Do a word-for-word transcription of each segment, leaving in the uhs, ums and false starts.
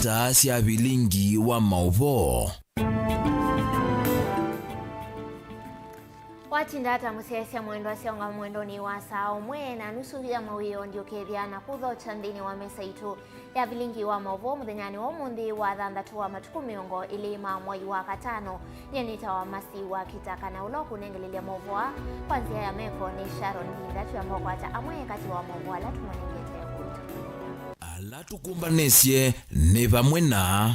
Taa sya vilingi wa maũvoo. Watinda ata mũsyaĩĩsya mwendwa syaũnga mwendonĩ wa saa ũmwe na nusu ya mawĩoo ndyũkĩthya na kũthokya nthĩnĩ wa mesa itũ ya vilingi wa maũvoo mũthenyanĩ wa ũmũnthĩ wa thanthatũ wa matukũ mĩongo ĩlĩ ma mwai wa katano. Nyie nĩtawa Masi wa Kitaka na ũla ũkũnengelelya maũvoo aa kwa nzĩa ya meko nĩ Sharon Mbinda. Twĩamba ũkwata amwe katĩ wa maũvoo ala tũmanengete kwitũ. Ala tũkũmbanĩsye nĩ vamwe na.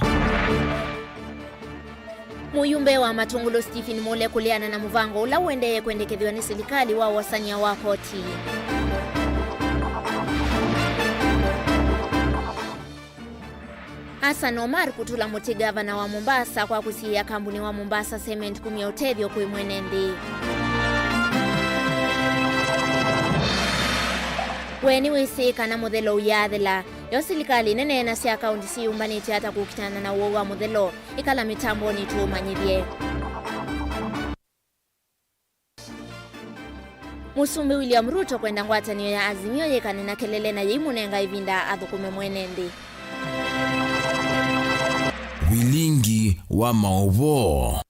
Mũyumbe wa Matũngũlũ Stephen Mule kũleana na mũvango ũla ũendee kwendekethw'a nĩ silikalĩ wa wosany'a wa koti. Hassan Omar kũtũla mũtĩ ngavana wa Mombasa kwa kũsiĩĩa kambuni wa Mombasa Cement kumya ũtethyo kwĩ mwene nthĩ. We nĩwĩsĩ kana mũthelo ũyaathela? Yo silikalĩ nene na sya kaũnti syĩyũmbanĩtye ata kũkitana na ũwau wa mũthelo? Ĩkala mĩtambonĩ tũũmanyĩthye. Mũsumbĩ William Ruto kwenda ngwatanĩo ya Azimio yĩkane na kelele na yĩimũnenga ĩvinda athũkũme mwene nthĩ. Vilingi wa maũvoo.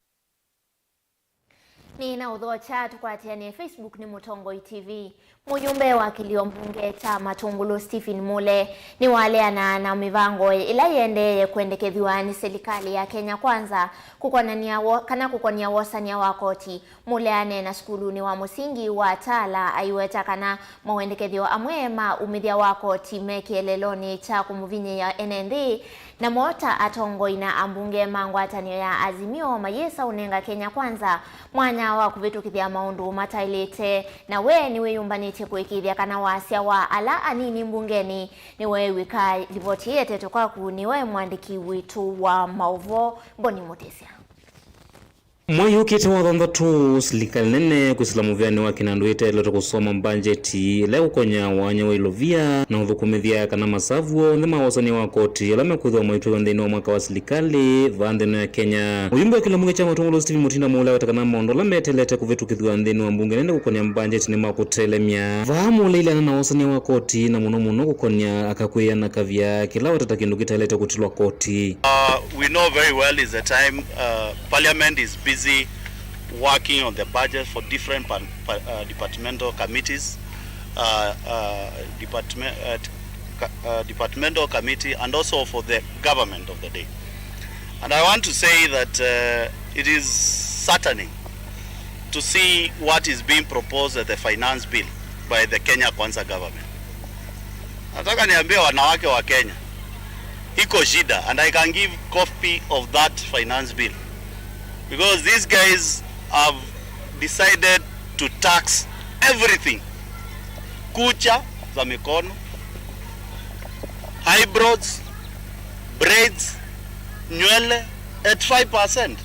Nĩ na ũthokya tũkwatĩanĩe Facebook nĩ Mũtongoi T V. Mũyumbe wa kĩlio mbunge kya Matũngũlũ Stephen Mule nĩwaleana na mĩvango ĩla yĩendee kwendekethw'a nĩ silikalĩ ya Kenya Kwanza kũkonania wo, kana kũkonia wosany'a wa koti. Mule aneena sukulunĩ wa mũsingi wa Tala aiweta kana mawendekethyo amwe ma umĩthya wa koti me kĩeleelonĩ kya kũmũvinyĩĩa ene nthĩ. Namo ta atongoi na ambunge ma ngwatanĩo ya Azimio mayĩsa ũnenga Kenya Kwanza mwanya wa kũvĩtũkĩthya maũndũ mataĩlĩte, na we nĩwĩyũmbanĩtye kũĩkĩĩthya kana wasya wa ala anini mbungenĩ nĩweew'ĩka. Livoti ĩĩ ĩetetwe kwaku nĩwe mwandĩki witũ wa maũvoo, Boni Mũtĩsya. Mwai ũkĩte wa thanthatũ, silikalĩ nene kwĩsĩla mũvĩanĩ wa kĩnandũ ĩteelete kũsoma mbanjeti ĩla ĩkũkonya wanya wa ilovia na ũthũkũmĩthya kana masavu onthe ma wosany'a wa koti ala mekwĩthĩwa maitwĩwa nthĩnĩ wa mwaka wa silikalĩ vaa nthĩ ĩno ya Kenya. Mũyumbe wa kĩlio mbunge kya Matũngũlũ Stephen Mutinda Mule aweta kana maũndũ ala meteelete kũvĩtũkĩthw'a nthĩnĩ wa mbunge nene kũkonya mbanjeti nĩ ma kũtelemya. Vaa Mule aileana na wosany'a wa koti na mũno mũno kũkonya aka kwĩana kavya kĩla aweta ta kĩndũ kĩtaĩlĩte kũtilwa koti. Uh, we know very well is the time, uh, Parliament is busy working on the budget for different pan-, pa-, uh, departmental committees, uh, uh, department, uh, t-, ca-, uh, departmental committee, and also for the government of the day. And I want to say that, uh, it is saddening to see what is being proposed as the finance bill by the Kenya Kwanza government. Nataka niambie wanawake wa Kenya, iko shida, and I can give copy of that finance bill, because these guys have decided to tax everything. Kucha za mikono, eyebrows, braids, nywele at five percent.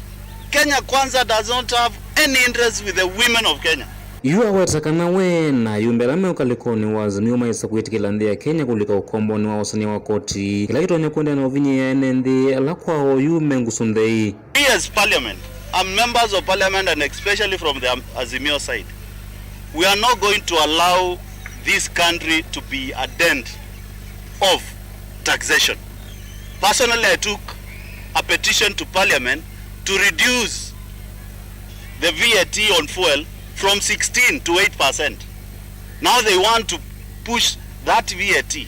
Kenya Kwanza does not have any interest with the women of Kenya. Yu aweta kana we na ayumbe ala me ũkalĩkonĩ wa Azimio maĩsa kwĩtĩkĩla nthĩ ya Kenya kũlika ũkombonĩ wa wosany'a wa koti, kĩla kĩtonya kũendeea na ũvinyĩĩa ene nthĩ ala kwa oyu me ngusu nthei. We as parliament, are members of parliament and especially from the Azimio side, we are not going to allow this country to be a den of taxation. Personally, I took a petition to parliament to reduce the V A T on fuel from sixteen to eight percent. Now they want to push that V A T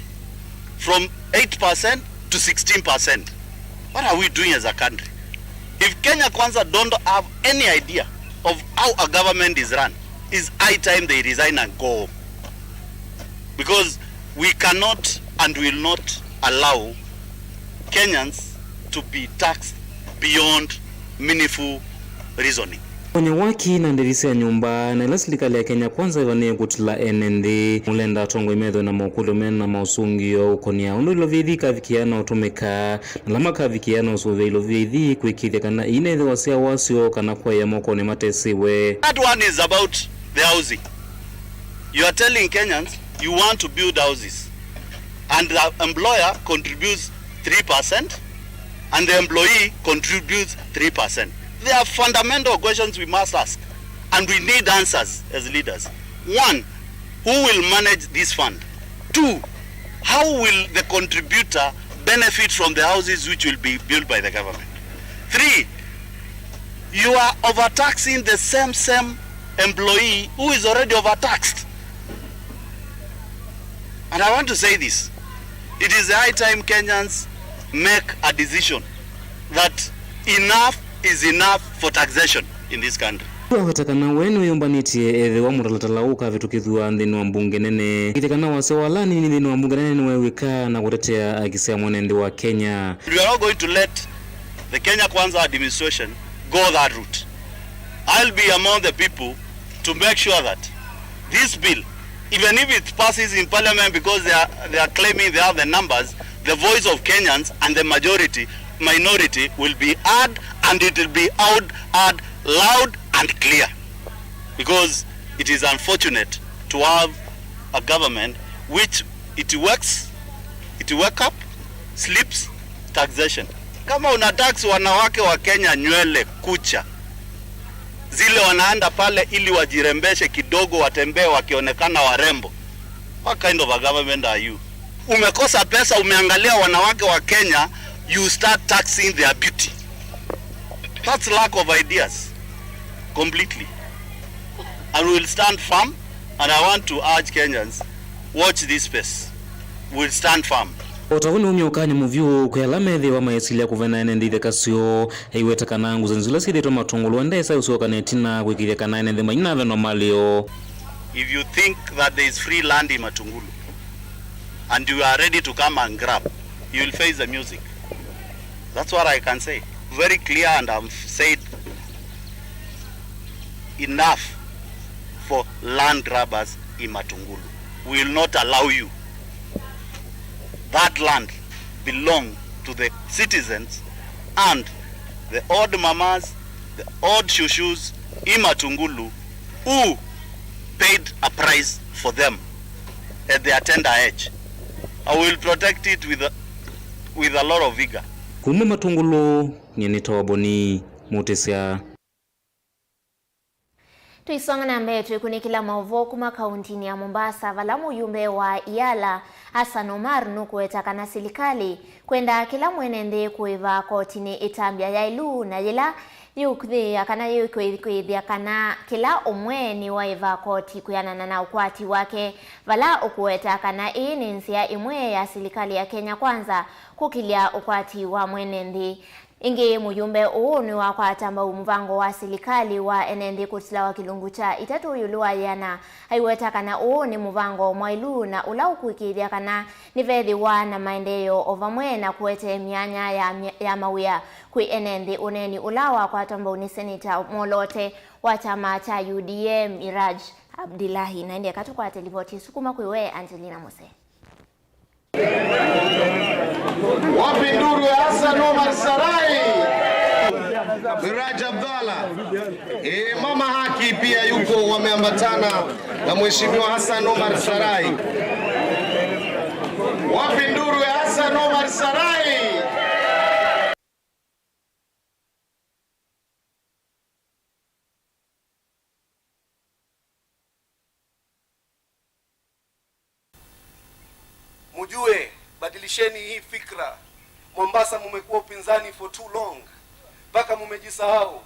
from eight percent to sixteen percent. What are we doing as a country? If Kenya Kwanza don't have any idea of how a government is run, it's high time they resign and go home. Because we cannot and will not allow Kenyans to be taxed beyond meaningful reasoning. Ũkony'a waki na ndĩvi sya nyũmba, na ĩla silikalĩ ya Kenya Kwanza ĩvanĩĩe kũtila ene nthĩ. Mule enda atongoi methĩwe na mokũlyo mena maũsũngĩo ũkony'a ũndũ ilovia ithi ikavikĩa na ũtũmĩka, na ala makavikĩa na ũsũvĩa ilovia ithi kwĩkĩĩthya kana iinethĩwa sya wasyo kana kwaĩa mokonĩ matesĩwe. That one is about the housing. You are telling Kenyans you want to build houses, and the employer contributes three percent, and the employee contributes three percent. There are fundamental questions we must ask, and we need answers as leaders. One, who will manage this fund? Two, how will the contributor benefit from the houses which will be built by the government. Three, you are overtaxing the same, same employee who is already overtaxed. And I want to say this. It is high time Kenyans make a decision that enough is enough for taxation in this country. Waweta kana we nĩwĩyũmbanĩtye ethĩwa mũtalatala ũũ ũkavĩtũkĩthw'a nthĩnĩ wa mbunge nene. Kĩthĩ kana wasya wa lani nĩ nthĩnĩ wa mbunge nene nĩwew'ĩka na kũtetea haki sya mwene nthĩ wa Kenya. We are not going to let the Kenya Kwanza administration go that route. I'll be among the people to make sure that this bill, even if it passes in parliament, because they are, they are claiming they have the numbers, the voice of Kenyans and the majority, minority will be heard, and it will be heard, heard loud and clear, because it is unfortunate to have a government which it works, it wake up, sleeps, taxation. Kama una tax wanawake wa Kenya nywele, kucha, zile wanaenda pale ili wajirembeshe kidogo, watembee wakionekana warembo. What kind of a government are you? Umekosa pesa, umeangalia wanawake wa Kenya, you start taxing their beauty. That's lack of ideas completely. And we will stand firm, and I want to urge Kenyans, watch this space. We will stand firm. O ta ũu nĩumya ũkany'o mũvyũ kwĩ ala methĩĩwa maĩsilya kũvena ene nthĩ itheka syoo. Aiweta kana ngusanĩsyo ila syĩthĩĩtwe Matũngũlũ ndesa ũsyoka na ĩtina kwĩkĩĩthya kana ene nthĩ mainavenwa malĩo. If you think that there is free land in Matungulu and you are ready to come and grab, you will face the music. That's what I can say. Very clear, and I've said enough for land grabbers in Matungulu. We will not allow you. That land belong to the citizens and the old mamas, the old shushus in Matungulu who paid a price for them at their tender age. I will protect it with a, with a lot of vigor. Kuma Matũngũlũ, nyie nĩtawa Boni Mũtĩsya. Tũisonga na mbee, twĩkunĩkĩla maũvoo kuma kauntinĩ ya Mombasa, vala mũyumbe wa Iala, Hassan Omar, nũkũweta kana silikalĩ kwenda kĩla mwene nthĩ kũĩva kotinĩ ĩtambya ya ĩlu, na yĩla yĩũkũthĩĩa kana yĩkwĩthĩa kana kĩla ũmwe nĩwaĩva koti kwĩanana na ũkwati wake, vala ũkũweta kana ĩĩ nĩ nzĩa ĩmwe ya silikalĩ ya Kenya Kwanza kũkĩlya ũkwati wa mwene nthĩ. Ĩngĩ, mũyumbe ũũ nĩwakwata mbau mũvango wa silikalĩ wa ene nthĩ kũtilawa kĩlungu kya itatũ ĩũlũ wa yĩana, aiweta kana ũũ nĩ mũvango mwaĩlu na ũla ũkũĩkĩĩthya kana nĩvethĩwa na maendeeo o vamwe na kũete myanya ya, ya mawĩa kwĩ ene nthĩ, ũneeni ũla wakwatwa mbau nĩ Seneta mwoloote wa kyama kya U D A, Miraj Abdillahi. Na ĩndĩ eka tũkwate livoti ĩsu kuma kwĩ we, Angelina Muse. Wapi nduru ya Hassan Omar Sarai? Miraj Abdallah. Eh, Mama Haki pia yuko, wameambatana na Mheshimiwa Hassan Omar Sarai. Wapi nduru ya Hassan Omar Sarai? Mujue, badilisheni hii fikra. Mombasa mumekuwa upinzani for too long, mpaka mumejisahau.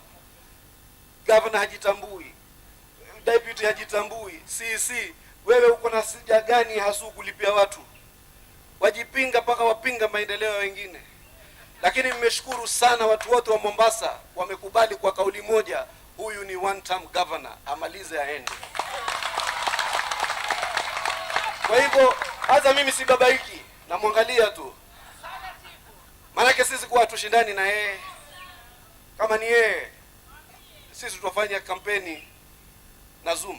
Governor hajitambui, deputy hajitambui, C E C. Wewe uko na shida gani hasu kulipia watu? Wajipinga mpaka wapinga maendeleo ya wengine. Lakini mmeshukuru sana, watu wote wa Mombasa wamekubali kwa kauli moja, huyu ni one term governor, amalize aende. Kwa hivyo, hata mimi sibabaiki, namwangalia tu. Maanake sisi kuwa hatushindani na yeye. Kama ni yeye, sisi tutafanya kampeni na Zoom.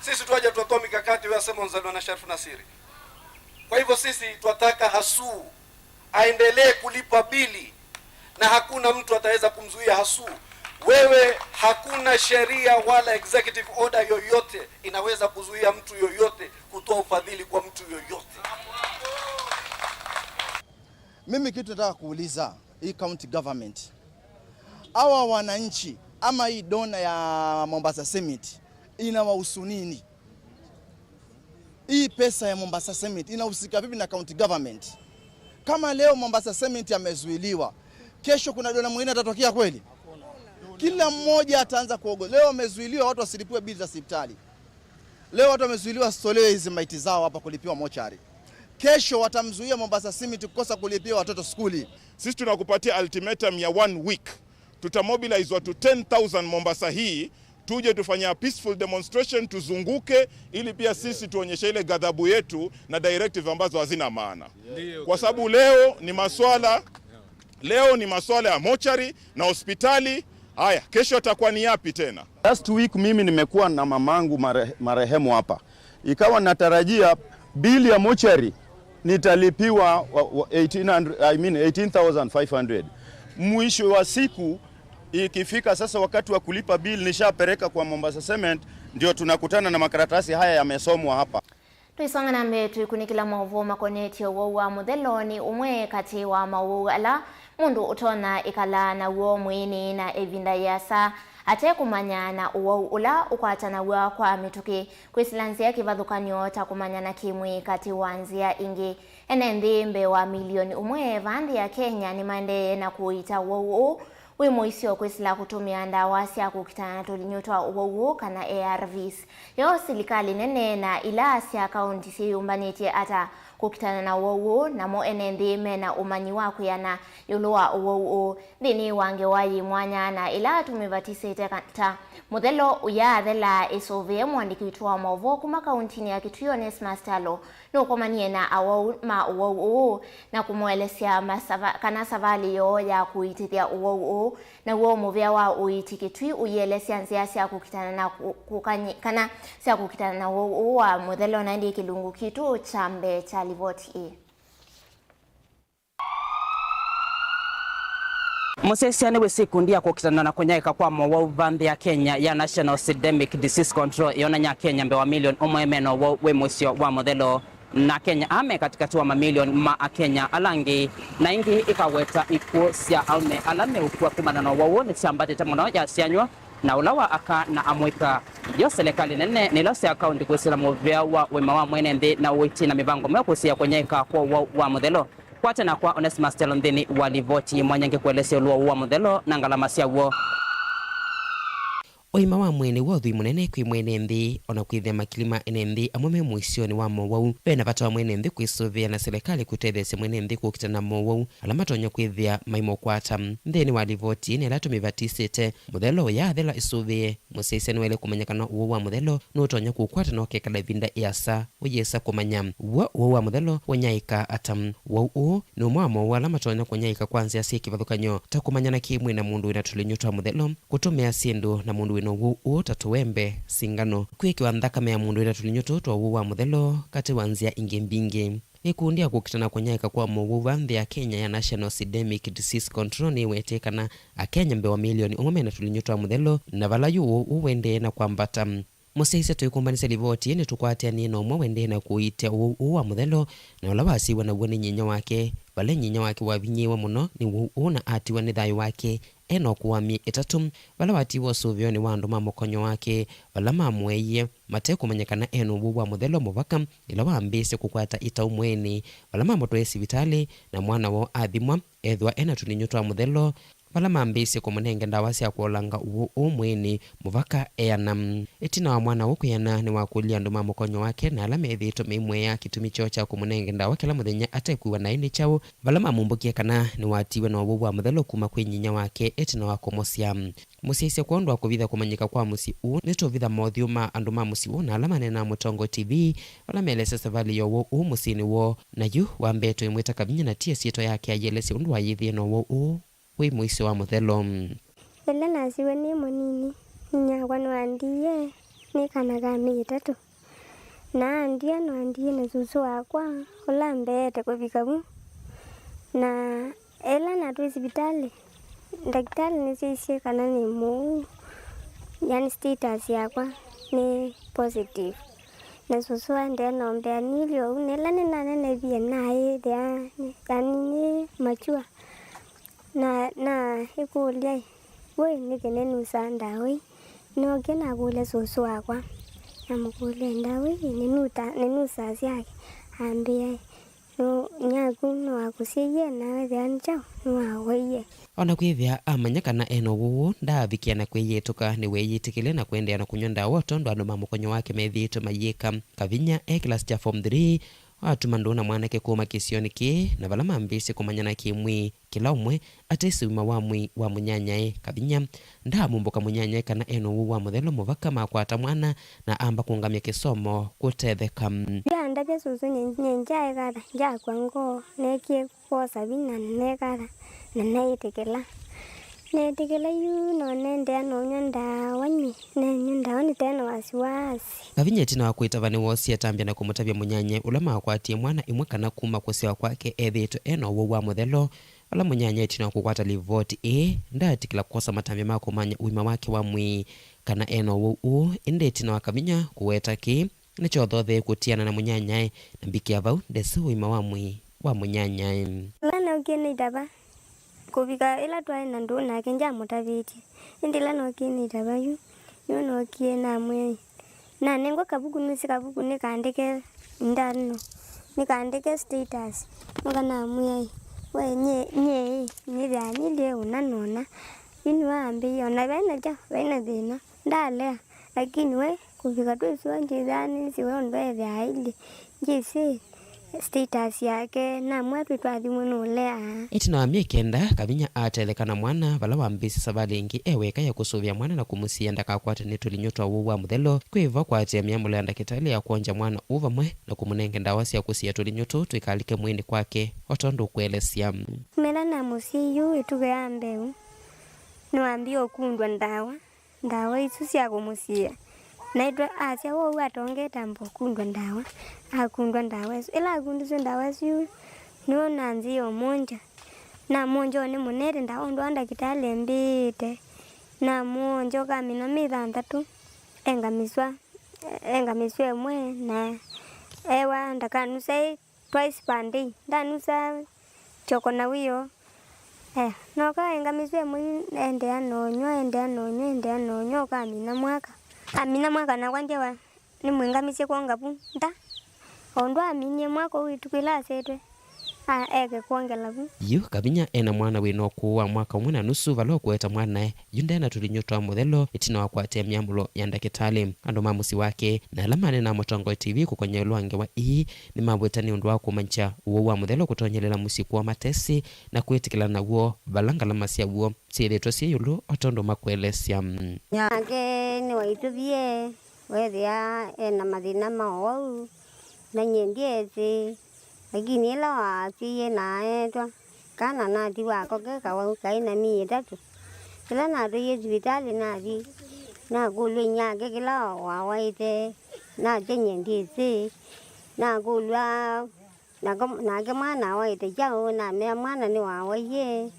Sisi tuaje tutoa mikakati, wewe asema unazaliwa na Sharif Nasiri. Kwa hivyo sisi twataka Hasu aendelee kulipa bili, na hakuna mtu ataweza kumzuia Hasu. Wewe, hakuna sheria wala executive order yoyote inaweza kuzuia mtu yoyote kutoa ufadhili kwa mtu yoyote. Mimi kitu nataka kuuliza hii county government, hawa wananchi ama hii donor ya Mombasa Cement inawahusu nini? Hii pesa ya Mombasa Cement inahusika vipi na county government? Kama leo Mombasa Cement amezuiliwa, kesho kuna donor mwingine atatokea kweli? Kila mmoja ataanza kuogopa. Leo wamezuiliwa watu wasilipiwe bili za hospitali. Leo watu wamezuiliwa wasitolewe hizi maiti zao hapa kulipiwa mochari. Kesho watamzuia Mombasa Cement kukosa kulipia watoto skuli. Sisi tunakupatia ultimatum ya one week. Tutamobilize watu ten thousand Mombasa hii, tuje tufanye a peaceful demonstration, tuzunguke, ili pia sisi tuonyeshe ile ghadhabu yetu na directive ambazo hazina maana. Kwa sababu leo ni maswala, leo ni maswala ya mochari na hospitali. Haya, kesho atakuwa ni yapi tena? Last week mimi nimekuwa na mamangu mare-, marehemu hapa. Ikawa natarajia bili ya mochari nitalipiwa wa, wa eighteen hundred, I mean eighteen thousand five hundred. Mwisho wa siku ikifika sasa wakati wa kulipa bill, nishapeleka kwa Mombasa Cement, ndio tunakutana na makaratasi haya yamesomwa hapa. Tũisonga na mbee, twĩkunĩkĩla maũvoo makonetye ũwau wa mũthelo nĩ ũmwe katĩ wa maũwau ala mũndũ ũtonya ĩkala naw'o mwĩĩnĩ na ĩvinda yĩasa ate kũmanya na ũwau ũla ũkwatanaw'a kwa mĩtũkĩ. Kwĩsĩla nzĩa kĩvathũkany'o ta kũmanyana kĩ-mwĩĩ katĩ wa nzĩa ingĩ. Ene nthĩ mbee wa milioni ũmwe vaa nthĩ ya Kenya nĩmaendee na kũũita ũwau ũũ wĩ mũisyo kwĩsĩla kũtũmĩa ndawa sya kũkitana na tũlinyũ twa ũwau ũũ kana A R Vs. Yo silikalĩ nene na ila sya kaũnti syĩyũmbanĩtye ata kũkitana na ũwau ũũ, namo ene nthĩ mena ũmanyi wa kwĩana ĩũlũ wa ũwau ũũ? Nthĩnĩ wa ngewa yĩ mwanya na ĩla tũmĩvatisĩte ka-, ta mũthelo ũyaathela, ĩsũvĩe mũandĩki witũ wa maũvoo kuma kaũntinĩ ya Kitui, Onesmus Kyalo, nũkomanie na awau ma ũwau ũũ na kũmũelesya masava-, kana savalĩ yoo ya kũitĩthya ũwau ũũ, naw'o mũvĩa wa ũiiti Kitui ũielesya nzĩa sya kũkitana na kũ-, kũkanyi-, kana sya kũkitana na ũwau ũũ wa mũthelo. Na ĩndĩ kĩlungu kitũ kya mbee kya livoti ĩĩ. Mũsyaĩĩsya nĩwĩsĩ ikundi ya kũkitana na kũnyaĩĩka kwa mowau va nthĩ ya Kenya ya National Syndemic Disease Control ĩonany'a Akenya mbee wa milioni ũmwe mena ũwau wĩ mũisyo wa mũthelo, na Akenya aa me katĩkatĩ wa mamilioni ma Akenya ala angĩ, na ĩngĩ ĩkaweta ikw'ũ sya aũme ala meũkw'a kumana na ũwau ũũ nĩsyambatĩte mũno yasyanw'a na ũla wa aka na amũika. Yo silikalĩ nene na ila sya kaũnti kwĩsĩla mũvĩa wa ũima wa mwene nthĩ na ũiiti na mĩvango mweũ kũsĩĩa kũnyaĩĩka kwa ũwau wa mũthelo. Kwatena kwa Onesmus Kyalo nthĩnĩ wa livoti mwanya ngĩkũelesya ĩũlũ wa ũwau wa mũthelo na ngalama syaw'o. Ũima wa mwĩĩ nĩw'o ũthwii mũnene kwĩ mwene nthĩ, o na kwĩthĩa makili ma ene nthĩ amwe me mũisyonĩ wa mowau. Ve na vata wa mwene nthĩ kwĩsũvĩa na silikalĩ kũtetheesya mwene nthĩ kũkitana na mowau ala matonya kwĩthĩa maimũkwata. Nthĩnĩ wa livoti ĩĩ na ĩla tũmĩvatisĩte, mũthelo ũyaathela ĩsũvĩe. Mũsyaĩĩsya nĩwaĩle kũmanya kana ũwau wa mũthelo nũtonya kũkwata na ũkekala ĩvinda ĩasa ũyĩsa kũmanya. W'o ũwau wa mũthelo ũnyaĩĩkaa ata? Ũwau ũũ nĩ ũmwe wa mowau ala matonya kũnyaĩĩka kwa nzĩa syĩ kĩvathũkany'o, ta kũmanyana kĩ-mwĩĩ na mũndũ wĩ na tũlinyũ twa mũthelo, kũtũmĩa syĩndũ na mũndũ wĩ na ũwau ũũ ta tũwembe, singano, kwĩkĩwa nthakame ya mũndũ wĩ na tũlinyũ tũũ twa ũwau wa mũthelo, katĩ wa nzĩa ingĩ mbingĩ. Ĩkundi ya kũkitana na kũnyaĩĩka kwa mowau va nthĩ ya Kenya ya National Syndemic Disease Control nĩwetee kana Akenya mbee wa milioni ũmwe mena tũlinyũ twa mũthelo, na vala yu ũwau ũũ ũendee na kwambata. Mũsyaĩĩsya tũikũmbanĩsya livoti ĩĩ, nĩtũkwatĩanĩe na ũmwe wendee na kũiitya ũwau ũũ wa mũthelo, na ũla wasyaiwe naw'o nĩ nyinyia wake, vala nyinyia wake wavinyĩĩwe mũno nĩ ũwau ũũ na atiwa nĩ thayũ wake e na ũkũũ wa myei ĩtatũ, vala watiiwe ũsũvĩonĩ wa andũ ma mũkonyo wake, vala mamũeie mate kũmanya kana e na ũwau wa mũthelo mũvaka ĩla wambĩĩsye kũkwata ĩtaũ mwĩĩnĩ, vala mamũtwaie sivitalĩ na mwana woo athimwa ethĩwa e na tũlinyũ twa mũthelo, vala mambĩĩsye kũmũnenge ndawa sya kũolanga ũwau ũũ mwĩĩnĩ mũvaka eana. Ĩtina wa mwana ũũ kwĩana, nĩwakũlilye andũ ma mũkonyo wake na ala methĩĩtwe meimũea kĩtumi kyoo kya kũmũnenge ndawa kĩla mũthenya ate kwĩw'a naĩ nĩ kyaũ, vala mamumbũkie kana nĩwatiiwe na ũwau wa mũthelo kuma kwĩ nyinyia wake ĩtina wa kũmũsyaa. Mũsyaĩĩsya, kwondũ wa kũvitha kũmanyĩka kwa mũsyĩ ũũ, nĩtũũvitha mothyũ ma andũ ma mũsyĩ ũũ na ala maneenaa Mũtongoi T V, vala meelesya savalĩ ya ũwau ũũ mũsyĩnĩ woo. Na yu wa mbee tũimwĩta Kavinya na ti ĩsyĩtwa yake aielesye ũndũ wayĩthĩe na ũwau ũũ wĩ mũisyo wa mũthelo. Ĩla nasyiwe nĩ mũnini, nyinyakwa nĩwandiie nĩ kana ka myei ĩtatũ, na andia nĩwandiie na susu wakwa ũla mbeete kũvika vu. Na ĩla natwĩ sivitalĩ, ndakĩtalĩ nĩsyaisye kana nĩ mũu, yani status yakwa nĩ positive. Na susu aendee na ũmbea nilye ũu, na ĩla nĩnanenevie naĩthĩa yani nĩ mature. Na, na ĩkũlya, "Wĩ, nĩkĩ nĩnusaa ndawa ii?" Nookie nakũlya susu wakwa, Namũkũlya, "Ndawa ii nĩnuta-, nĩnusaa syake?" Ambĩa, "Nũ-, nyaku nĩwakũsyaie, na wethĩa nĩ kyaũ nĩwawaie?" O na kwĩthĩa amanya kana e na ũwau ũũ, ndaavikĩa na kwĩyĩtũka. Nĩweeyĩtĩkĩlile na kũendeea na kũnyw'a ndawa o tondũ andũ ma mũkonyo wake methĩĩtwe mayĩka. Kavinya e kĩlasi kya form three, watuma ndũũ na mwanake kuma kĩsionĩ kĩĩ, na vala mambĩĩsye kũmanyana kĩ-mwĩĩ, kĩla ũmwe atesĩ ũima wa mwĩĩ wa mũnyanyae. Kavinya ndaamumbũka mũnyanyae kana e na ũwau wa mũthelo mũvaka makwata mwana na amba kũngamya kĩsomo kũtetheka. Ndyaandavya sũsũ, nye, nye ndyaekatha, ndyakwa ngoo, neekie kwosa vinya na nekatha, na neetĩkĩla. Neetĩkĩla yu, no nendea nũnyw'a ndawa, nĩ, nenyw'a ndawa nĩte na wasiwasi. Kavinya ĩtina wa kwĩtava nĩwoosie atambya na kũmũtavya mũnyanyae ũla makwatie mwana ĩmwe kana kuma kũsyawa kwake ethĩĩtwe e na ũwau wa mũthelo. Vala mũnyanyae ĩtina wa kũkwata livoti ĩĩ, ndaatĩkĩla kwosa matambya ma kũmanya ũima wake wa mwĩĩ kana e na ũwau ũũ, ĩndĩ ĩtina wa Kavinya kũweta kĩĩ, nĩkyothothee kũtiana na mũnyanyae, na mbikĩa vau ndesĩ ũima wa mwĩĩ wa mũnyanyae. Ĩla nookie nĩitava, kũvika ĩla twaĩ na ndũũ nake ndyamũtavĩtye, ĩndĩ ĩla nookie nĩitava yu, nĩwe nookie namwĩa, nanengwa kavuku, nĩsĩ kavuku nĩkaandĩke ndano, nĩkaandĩke status. Nũka namwĩa, "We, nyie, nyie ĩ, nĩthĩaa nilye ũna nona." Yu nĩwe ambĩie, o na vaĩ na kyaũ, vaĩ na thĩna, ndalea, lakini we kũvika twĩ sua, ndyĩthĩaa nĩsĩ we ũndũ ethĩaa ailyĩ, ndyĩsĩ status yake, namwĩa twĩ twathimwe nũleaa. Ĩtina wa myei kenda, Kavinya atetheka na mwana, vala wambĩĩsye savalĩ ĩngĩ e weka ya kũsũvĩa mwana na kũmũsiĩĩa ndakakwatwe nĩ tũlinyũ twa ũwau wa mũthelo. Kwĩva kwaatĩĩa myamũlo ya ndakĩtalĩ ya kwongya mwana ũũ vamwe na kũmũnenge ndawa sya kũsiĩĩa tũlinyũ tũu tũikalike mwĩĩnĩ kwake, o tondũ ũkũelesya. Mela namũsiĩie yu ĩtukũ ya mbee, nĩwambie ũkundwa ndawa. Ndawa isu sya kũmũsiĩĩa. Naitwe asya ũu atongete amba ũkundwa ndawa. Akundwa ndawa ĩsu. Ĩla akundisye ndawa ĩsu, nĩwe nanzĩie ũmũngya. Namũngya o nĩmũnete ndawa ũndũ wa ndakĩtalĩ ambĩĩte. Namũngya ũkamina myei thanthatũ, engamiswa, engamiswa ĩmwe, na ewa ndakanusae twice per day. Ndanusaa kyoko na wĩoo. Aya, noka engamiswa ĩmwe yu, endeea nonyw'a, endeea nonyw'a, endeea nonyw'a, ũkamina mwaka. Amina mwaka nakwa ndyewa nĩmwĩngamisye kwonga vu nda. O ũndũ aminie mwaka ũu, ĩtukũ ĩla asetwe, a, eke kwongela vu. Yu Kavinya e na mwana wĩ na ũkũũ wa mwaka ũmwe na nusu, vala ũkũweta mwanae yu nde na tũlinyũ twa mũthelo ĩtina wa kũatĩĩa myamũlo ya ndakĩtalĩ. Andũ ma mũsyĩ wake na ala maneenaa na Mũtongoi T V kũkony'a ĩũlũ wa ngewa ii nĩmavweta nĩ ũndũ wa kũmanyĩsya ũwau wa mũthelo kũtonyelela mũsyĩ kwoo matesĩ na kwĩtĩkĩlana naw'o, vala ngalama syaw'o syĩthĩĩtwe syĩ ĩũlũ o tondũ makũelesya. Nake nĩwaitũvie, weethĩa e na mathĩna ma ũwau, na nyie ndyĩsĩ. Lakini ĩla waasĩie na aetwa, kana natiwa ako ke kawau kaĩ na myei ĩtatũ. Ĩla natwaie sivitalĩ nathi, nakũlw'a inyia wake kĩla wawaĩte, nasya nyie ndyĩsĩ. Nakũlw'a nako, nake mwana awaĩte kyaũ, namea mwana nĩwawaie,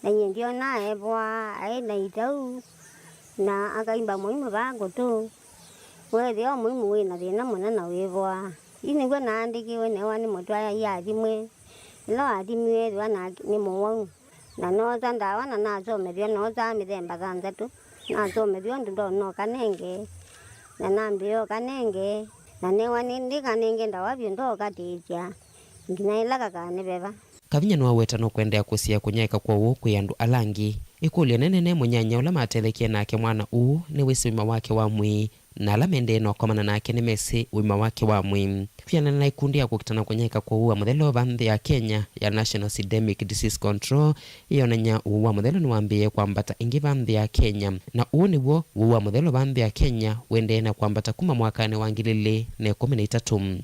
na nyie ndyonaa evoa, aĩ na itau, na akaimba mũimũ vaa ngũtũ. Weethĩa o mũimũ wĩ na thĩna mũnene wĩvoa. Yu nĩw'o naandĩkĩwe newa nĩ mũtwaai athimwe. Ĩla wathimiwe ethĩwa nake nĩ mũwau. Na noosa ndawa na nasomethw'a, noosaa mĩthemba thanthatũ. Nasomethw'a ũndũ ndonya ũkanenge, na nambĩĩa ũkanenge, na newa nĩ ndĩkanenge ndawa vyũ ndookatĩĩsya nginya ĩla gakanĩ veva. Kavinya nĩwaweta nũkũendeea kũsiĩĩa kũnyaĩĩka kwow'o kwĩ andũ ala angĩ. Ĩkũlyo nene nĩ mũnyanya ũla matethekie nake mwana ũũ nĩwĩsĩ ũima wake wa mwĩĩ, na ala maendee na ũkomana nake nĩmesĩ ũima wake wa mwĩĩ. Kwĩanana na ĩkundi ya kũkita na kũnyaĩĩka kwa ũwau wa mũthelo va nthĩ ya Kenya ya National Syndemic Disease Control, ĩyonany'a ũwau wa mũthelo nĩwambĩĩe kwambata ĩngĩ va nthĩ ya Kenya, na ũũ nĩw'o ũwau wa mũthelo va nthĩ ya Kenya ũendee na kwambata kuma mwakanĩ wa ngili ilĩ na ĩkũmi na itatũ.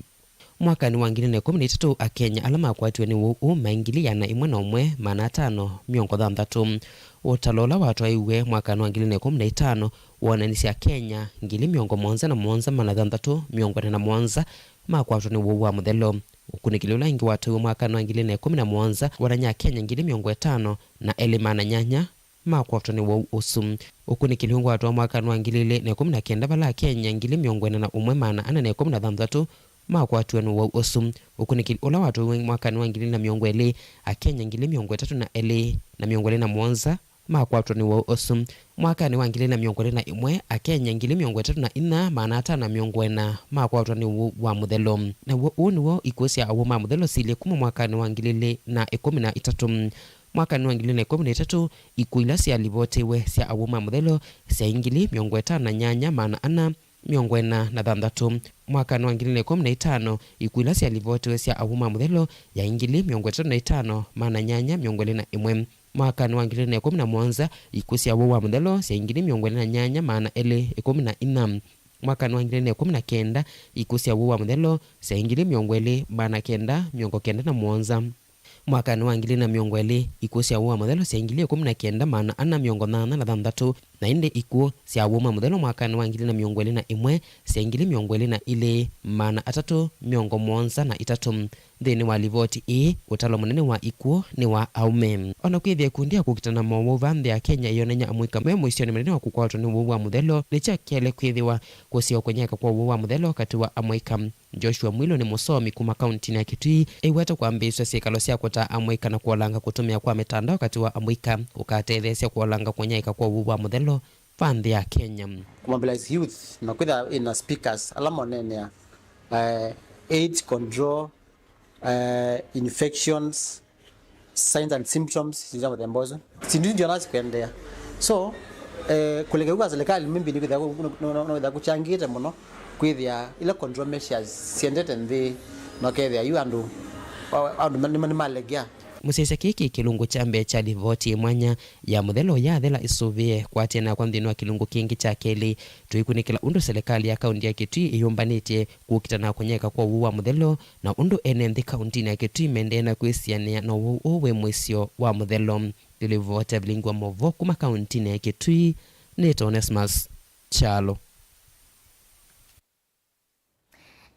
Mwakanĩ wa ngili na ĩkũmi na itatũ, Akenya ala makwatiwe nĩ ũwau ũũ maĩ ngili ĩana ĩmwe na ũmwe, maana atano mĩongo thanthatũ. Ũtalo ũla watwaĩiwe mwakanĩ wa ngili na ĩkũmi na itano woonanisye Akenya ngili mĩongo mũonza na mũonza, maana thanthatũ mĩongo ĩna na mũonza makwatwa nĩ ũwau wa mũthelo. Ũkunĩkĩli ũla ĩngĩ watwaĩiwe mwakanĩ wa ngili na ĩkũmi na mũonza wonany'a Akenya ngili mĩongo ĩtano na elĩ, maana nyanya makwatwa nĩ ũwau ũsu. Ũkunĩkĩli ũngĩ watwawa mwakanĩ wa ngili ilĩ na ĩkũmi na kenda, vala Akenya ngili mĩongo ĩna na ũmwe, maana ana na ĩkũmi na thanthatũ makwatiwe nĩ ũwau ũsu. Ũkunĩkĩli ũla watwaĩiwe mwakanĩ wa ngili ilĩ na mĩongo ĩlĩ, Akenya ngili mĩongo ĩtatũ na elĩ na mĩongo ĩlĩ na mũonza makwatwa nĩ ũwau ũsu. Mwakanĩ wa ngili ilĩ na mĩongo ĩlĩ na ĩmwe, Akenya ngili mĩongo ĩtatũ na inya, maana atano mĩongo ĩna makwatwa nĩ ũwau wa mũthelo. Naw'o ũũ nĩw'o ikw'ũ sya awau ma mũthelo siilye kuma mwakanĩ wa ngili ilĩ na ĩkũmi na itatũ. Mwakanĩ wa ngili ilĩ na ĩkũmi na itatũ, ikw'ũ ila syalivotiwe sya awau ma mũthelo syaĩ ngili mĩongo ĩtano na nyanya, maana ana mĩongo ĩna na thanthatũ. Mwakanĩ wa ngili ilĩ na ĩkũmi na itano, ikw'ũ ila syalivotiwe sya awau ma mũthelo yaĩ ngili mĩongo ĩtatũ na itano, maana nyanya mĩongo ĩlĩ na ĩmwe. Mwakanĩ wa ngili ilĩ na ĩkũmi na mũonza, ikw'ũ sya awau ma mũthelo syaĩ ngili mĩongo ĩlĩ na nyanya, maana elĩ ĩkũmi na inya. Mwakanĩ wa ngili ilĩ na ĩkũmi na kenda, ikw'ũ sya awau ma mũthelo syaĩ ngili mĩongo ĩlĩ, maana kenda mĩongo kenda na mũonza. Mwakanĩ wa ngili ilĩ na mĩongo ĩlĩ, ikw'ũ sya awau ma mũthelo syaĩ ngili ĩkũmi na kenda, maana ana mĩongo nyanya na thanthatũ, na ĩndĩ ikw'ũ sya awau ma mũthelo mwakanĩ wa ngili ilĩ na mĩongo ĩlĩ na ĩmwe syaĩ ngili mĩongo ĩlĩ na ilĩ, maana atatũ mĩongo mũonza na itatũ. Nthĩnĩ wa livoti ĩĩ, ũtalo mũnene wa ikw'ũ nĩ wa aũme. O na kwĩthĩa ikundi ya kũkitana mowau vaa nthĩ ya Kenya ĩyonany'a amũika me mũisyonĩ mũnene wa kũkwatwa nĩ ũwau wa mũthelo, nĩkyo kyaĩle kwĩthĩwa kũseo kũnyaĩĩka kwa ũwau wa mũthelo katĩ wa amũika. Joshua Mwilu nĩ mũsomi kuma kauntinĩ ya Kitui, eweta kwambĩĩsya syĩkalo sya kũtaa amũika na kũolanga kũtũmĩa kwa mĩtandao katĩ wa amũika kũkatetheesya kũolanga kũnyaĩĩka kwa ũwau wa mũthelo vaa nthĩ ya Kenya. Kũmobilize youth na kwĩtha ina speakers ala moneenea, eh, AIDS control, eh, infections, signs and symptoms, syndũ sya mũthemba ũsu. Syĩndũ isu ndionaa sikũendeea. So, eh, kũleka yu kwa serikali, maybe nĩkwĩthĩa kũ-, no, no, no, no, kwĩthĩa kũkyangĩte mũno, kwĩthĩa ila control measures siendete nthĩ, na ũkethĩa yu andũ, a-, andũ ma-, nĩma-, nĩmalegea. Mũsyaĩĩsya kĩĩ kĩ kĩlungu kya mbee kya livoti ĩ mwanya ya mũthelo yathela ĩsũvĩe. Kwatĩanĩa kwa nthĩnĩ wa kĩlungu kĩngĩ kya kelĩ, tũikunĩkĩla ũndũ selekalĩ ya kaunti ya Kitui ĩyũmbanĩtye kũkitana kũnyaĩĩka kwa ũwau wa mũthelo, na ũndũ ene nthĩ kauntinĩ ya Kitui mendee na kwĩsianĩa na ũwau ũũ wĩ mũisyo wa mũthelo. Livoti ya vilingi wa maũvoo kuma kauntinĩ ya Kitui, nĩtawa Onesmus Kyalo.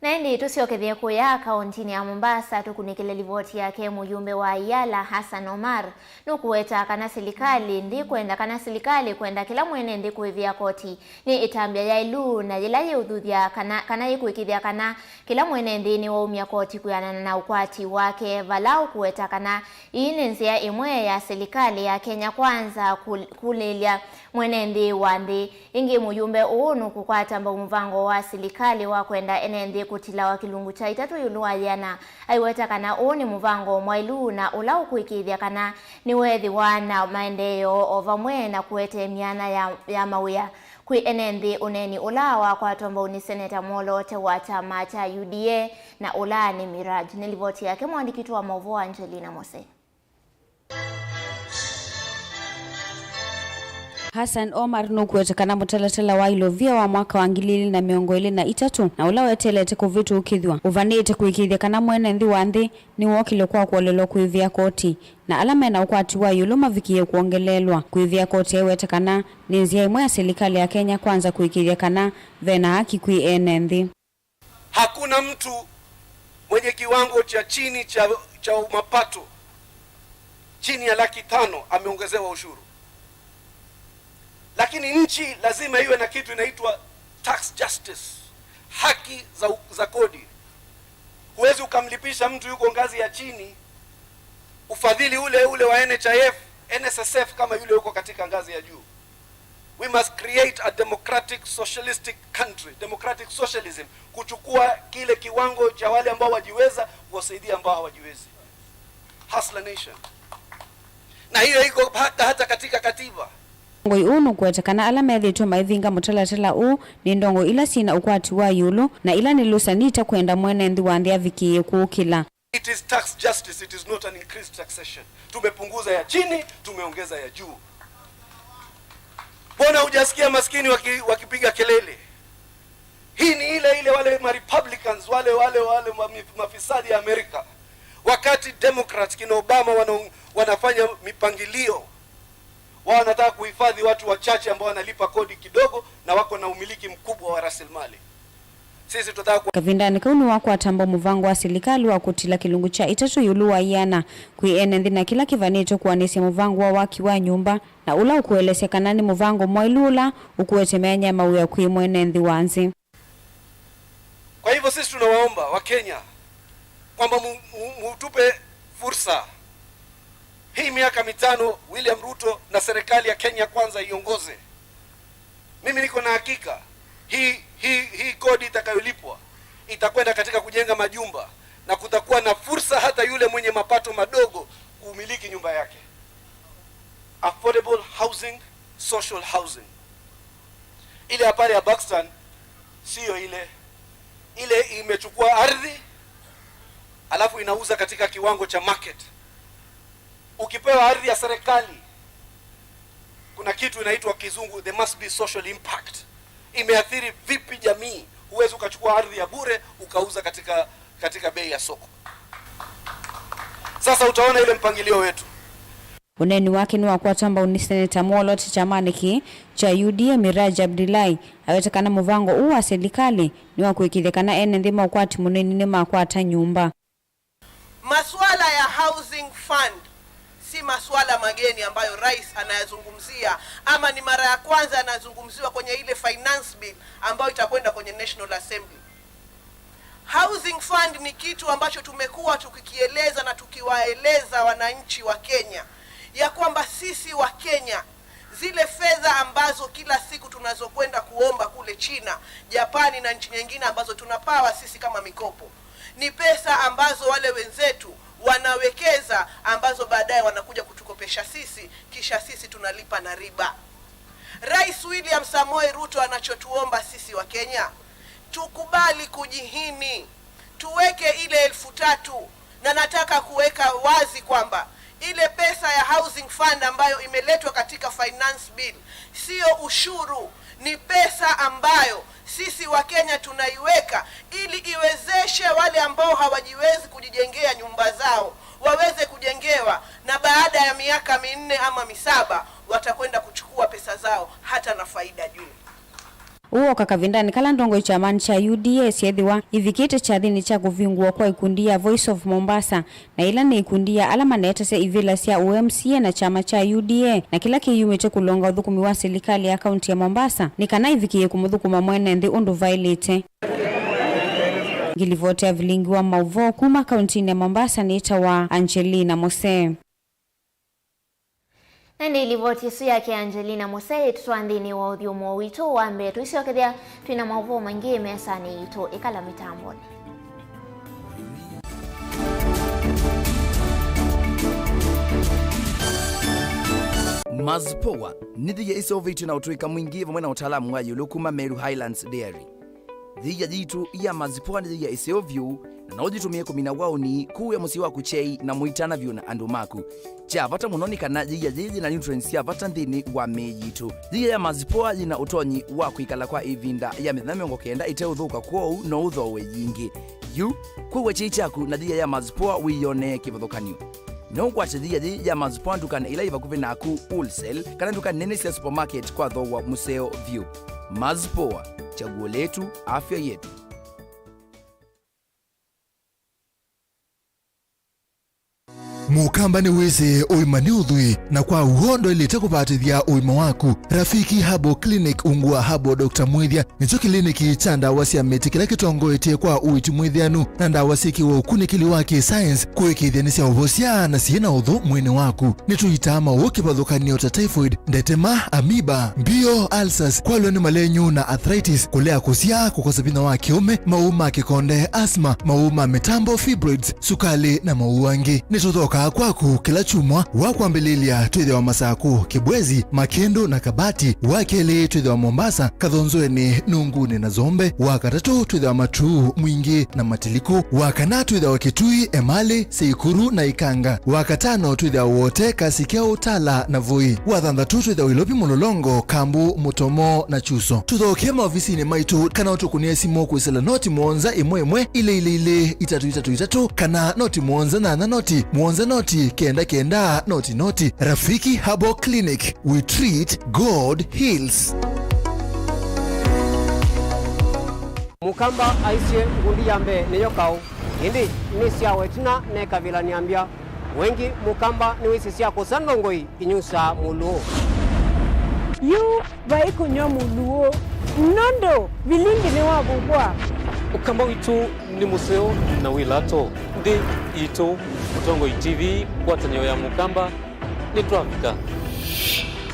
Na ĩndĩ tũsyokethye kũya kauntinĩ ya Mombasa, tũkunĩkĩle livoti yake mũyumbe wa Iyala, Hassan Omar. Nũkũweta kana silikalĩ ndĩkwenda, kana silikalĩ kwenda kĩla mwene nthĩ kũĩvĩa koti nĩ ĩtambya yaĩlu na yĩla yĩũthuthya kana, kana yĩkũĩkĩĩthya kana kĩla mwene nthĩ nĩwaumya koti kwĩanana na ũkwati wake, vala ũkũweta kana ĩĩ nĩ nzĩa ĩmwe ya silikalĩ ya Kenya Kwanza kũ-, kũlĩlya mwene nthĩ wa nthĩ. Ĩngĩ, mũyumbe ũũ nũkũkwata mbau mũvango wa silikalĩ wa kwenda ene nthĩ kũtilawa kĩlungu kya itatũ ĩũlũ wa yĩana. Aiweta kana ũũ nĩ mũvango mwaĩlu na ũla ũkũĩkĩĩthya kana nĩweethĩwa na maendeeo o vamwe na kũete myanya ya, ya mawĩa kwĩ ene nthĩ, ũneeni ũla wakwatwa mbau nĩ Seneta mwoloote wa kyama kya U D A na ũla nĩ Miraj. Nĩ livoti yake mũandĩki witũ wa maũvoo Angelina Mose. Hassan Omar nũkũweta kana mũtalatala wa ilovia wa mwaka wa ngili ilĩ na mĩongo ĩlĩ na itatũ, na ũla weteelete kũvĩtũkĩthw'a, ũvanĩte kũĩkĩĩthya kana mwene nthĩ wa nthĩ nĩwookile kwa kũolelwa kũĩvĩa koti, na ala mena ũkwati wa ĩũlũ mavikĩĩe kwongeleelwa kũĩvĩa koti. Aiweta kana nĩ nzĩa ĩmwe ya silikalĩ ya Kenya Kwanza kũĩkĩĩthya kana vena haki kwĩ ene nthĩ. Hakuna mtu mwenye kiwango cha chini cha, cha mapato chini ya laki tano ameongezewa ushuru. Lakini nchi lazima iwe na kitu inaitwa tax justice, haki za, za kodi. Huwezi ukamlipisha mtu yuko ngazi ya chini ufadhili ule ule wa N H I F, N S S F kama yule yuko katika ngazi ya juu. We must create a democratic socialistic country, democratic socialism, kuchukua kile kiwango cha wale ambao wajiweza, kuwasaidia ambao hawajiwezi. Hustler nation. Na hiyo iko hata, hata katika katiba. Ndongoi ũũ nũkũweta kana ala methĩĩtwe maivinga mũtalatala ũũ nĩ ndongoi ila syĩna ũkwati wa ĩũlũ na ila nĩ lũsani itakwenda mwene nthĩ wa nthĩ avikĩĩe kũũkĩla. It is tax justice, it is not an increased taxation. Tumepunguza ya chini, tumeongeza ya juu. Mbona hujasikia maskini waki-, wakipiga kelele? Hii ni ile ile wale ma Republicans, wale, wale, wale ma-, mif-, mafisadi ya Amerika. Wakati Democrats kina Obama wana-, wanafanya mipangilio, wao wanataka kuhifadhi watu wachache ambao wanalipa kodi kidogo na wako na umiliki mkubwa wa rasilimali. Sisi tunataka ku- Kavindanĩ kau nĩwakwata mbau mũvango wa silikalĩ wa kũtila kĩlungu kya itatũ ĩũlũ wa ĩana kwĩ ene nthĩ na kĩla kĩvanĩtwe kũanĩsya mũvango wa waki wa nyũmba, na ũla ũkũelesya kana nĩ mũvango mwaĩlu ũla ũkũete myanya ya mawĩa kwĩ mwene nthĩ wa nthĩ. Kwa hivyo sisi tunawaomba Wakenya kwamba mu-, mu-, mutupe fursa Hii miaka mitano William Ruto na serikali ya Kenya Kwanza iongoze, mimi niko na hakika hii, hii, hii kodi itakayolipwa itakwenda katika kujenga majumba, na kutakuwa na fursa hata yule mwenye mapato madogo kumiliki nyumba yake. Affordable housing, social housing. Ile ya pale ya Buxton, siyo ile. Ile imechukua ardhi, alafu inauza katika kiwango cha market. Ukipewa ardhi ya serikali, kuna kitu inaitwa kizungu, there must be social impact. Imeathiri vipi jamii? Huwezi ukachukua ardhi ya bure ukauza katika, katika bei ya soko. Sasa utaona ile mpangilio wetu. Ũneeni wake nĩwakwatwa mbau nĩ Seneta mwoloti kyamanĩ kĩĩ kya U D A, Miraj Abdullahi, awete kana mũvango ũũ wa silikalĩ nĩ wa kũĩkĩĩthya kana ene nthĩ ma ũkwati mũnini nĩmakwata nyũmba. Masuala ya housing fund si masuala mageni ambayo rais anayazungumzia, ama ni mara ya kwanza yanazungumziwa kwenye ile finance bill ambayo itakwenda kwenye National Assembly. Housing fund ni kitu ambacho tumekuwa tukikieleza na tukiwaeleza wananchi wa Kenya ya kwamba sisi wa Kenya, zile fedha ambazo kila siku tunazokwenda kuomba kule China, Japani na nchi nyingine ambazo tunapawa sisi kama mikopo, ni pesa ambazo wale wenzetu wanawekeza, ambazo baadaye wanakuja kutukopesha sisi, kisha sisi tunalipa na riba. Rais William Samoei Ruto anachotuomba sisi wa Kenya, tukubali kujihini, tuweke ile elfu tatu, na nataka kuweka wazi kwamba ile pesa ya housing fund ambayo imeletwa katika finance bill siyo ushuru, ni pesa ambayo sisi wa Kenya tunaiweka ili iwezeshe wale ambao hawajiwezi kujijengea nyumba zao waweze kujengewa, na baada ya miaka minne ama misaba watakwenda kuchukua pesa zao hata na faida juu. Ũũ woka kavindanĩ kala ndongoi kyamanĩ kya U D A syeethĩwa ivikĩte kyathĩnĩ kya kũvingũwa kwa ikundi ya Voice of Mombasa, na ĩla nĩ ikundi ya ala manetasya ivĩla sya ũ M C A na kyama kya U D A, na kĩla kĩyumĩte kũlonga ũthũkũmi wa silikalĩ ya kaunti ya Mombasa nĩ kana ivikĩĩe kũmũthũkũma mwene nthĩ ũndũ vaĩlĩte. Ngilivoti ya vilingi wa maũvoo kuma kauntinĩ ya Mombasa nĩtawa Angelina Mose. Na nĩ livoti ĩsu yake Angelina Mose ĩtũtwaa nthĩnĩ wa ũthyũmũo witũ wa mbee. Tũisyokethya twĩ na maũvoo maingĩ mesanĩ yitũ. Ĩkala mĩtambonĩ. Mazpoa nĩ yĩia ĩseũvĩtw'e na ũtũĩka mwingĩ vamwe na ũtaalamu wa ĩũlũ kuma Meru Highlands Dairy. Yĩia yitũ ya Mazpoa nĩ yĩia ĩseo vyũ, na no ũyĩtũmĩe kũmina waũni, kũĩa mũsyĩ waku kyei, na mũitana vyũ na andũ maku. Kya vata mũno nĩ kana yĩia yĩĩ yĩ na nutrients sya vata nthĩnĩ wa mĩĩ yitũ. Yĩia ya Mazpoa yĩ na ũtonyi wa kwĩkala kwa ĩvinda ya mĩthenya mĩongo kenda ĩteũthũka, kwoou no ũthooe yingĩ. Yu, kũĩa kyei kyaku na yĩia ya Mazpoa wĩyonee kĩvathũkany'o. No ũkwate yĩia yĩĩ ya Mazpoa ndukanĩ ila yĩ vakuvĩ naku, wholesale, kana nduka nene sya supermarket kwa thooa mũseo vyũ. Mazpoa, chaguo letu, afya yetu. Mũkamba nĩwĩsĩ ũima nĩ ũthwii, na kwa w'o ndwaĩlĩte kũvatĩthya ũima waku. Rafiki Herbal Clinic ungu wa Herbal Doctor Mwĩthya nĩkyo kĩliniki kya ndawa sya mĩtĩ kĩla kĩtongoetye kwa ũiiti mwĩthĩanu na ndawa syĩkĩwe ũkunĩkĩli wa kĩ-science kũĩkĩĩthya nĩsyaũvosya na syĩ na ũthũ mwĩĩnĩ waku. Nĩtũitaa maũũ kĩvathũkany'o ta typhoid, ndetema, amoeba, mbio, ulcers, kwalwa nĩ malenyu na arthritis, kũlea kũsyaa, kũkosa vinya wa kĩũme, maũũ ma kĩkonde, asthma, maũũ ma mĩtambo, fibroids, sukalĩ, na maũũ angĩ. Nĩtũthokaa kwaku kĩla kyumwa. Wa kwambĩlĩlya twĩthĩawa Masakũ, Kĩbwezi, Makĩndũ, na Kabati. Wa kelĩ twĩthĩawa Mombasa, Kathonzweni, Nungunĩ, na Zombe. Wa katatũ twĩthĩawa Matuu, Mwingĩ, na Matiliku. Wa kana twĩthĩawa Kitui, Emali, Seikuru, na Ikanga. Wa katano twĩthĩawa Wote, Kasikeo, Tala, na Voi. Wa thanthatũ twĩthĩawa Ilovi, Mũlolongo, Kambu, Mũtomo, na Chuso. Tũthokee maovisinĩ maitũ kana ũtũkũnĩe simũ kwĩsĩla noti mũonza ĩmwe ĩmwe ilĩ ilĩ ilĩ itatũ itatũ itatũ kana noti mũonza nyanya noti mũonza noti kenda kenda noti noti. Rafiki Herbal Clinic, we treat, God heals. Mũkamba aisye, ngundi ya mbee nĩyo kaũ, ĩndĩ nĩ syawa ĩtina nekavĩla nĩambya. Wengĩ Mũkamba nĩwĩsĩ sya kũsa ndongoi inyusaa mũlũũ. Yu vai kũnyw'a mũlũũ, nũndũ vilingi nĩwavuvwa. Ũkamba witũ nĩ mũseo na wĩ lato. Nthĩ yitũ, Mũtongoi T V, ngwatanĩo ya Mũkamba, Nĩtwavika.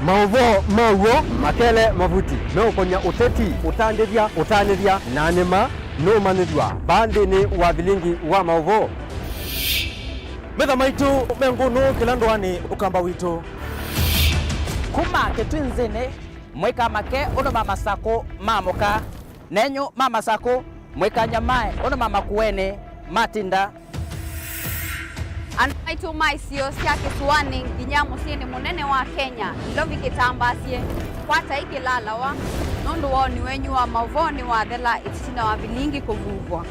Maũvoo ma w'o makele mavuti meũkonya ũteti, ũtandĩthya, ũtanĩthya, na nĩma nũmanyĩthw'a vaa nthĩnĩ wa vilingi wa maũvoo. Metha maitũ me ngũnũ kĩla ndũanĩ ũkamba witũ. Kuma Kĩtwinzĩnĩ, mwĩkamake ũndũ ma Masakũ ma mũka, nenyu ma Masakũ, mwĩkanyamae ũndũ ma Makuenĩ matinda. Andũ maitũ ma isio sya kĩsũanĩ nginya mũsyĩnĩ mũnene wa Kenya, Nairobi kĩtambaasye, kwatai kĩlalawa, nũndũ woni wenyu wa maũvoo nĩwathela ĩtina wa vilingi kũvuvwa.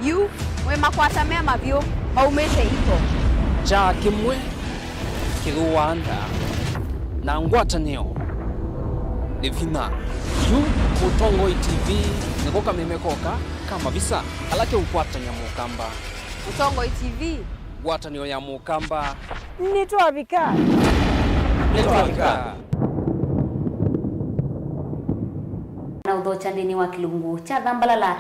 Yu mwĩmakwata me mavyũ maumĩte iko. Kyaa kĩmwe kĩthũaa nda, na ngwatanĩo nĩ vinya. Yu Mũtongoi T V nĩko kameme koka ka mavisa ala keũkwatany'a Mũkamba. Mũtongoi T V. Ngwatanĩo ya Mũkamba. Nĩtwavika. Nĩtwavika. Na ũthokya nthĩnĩ wa kĩlungu kya Thambalala.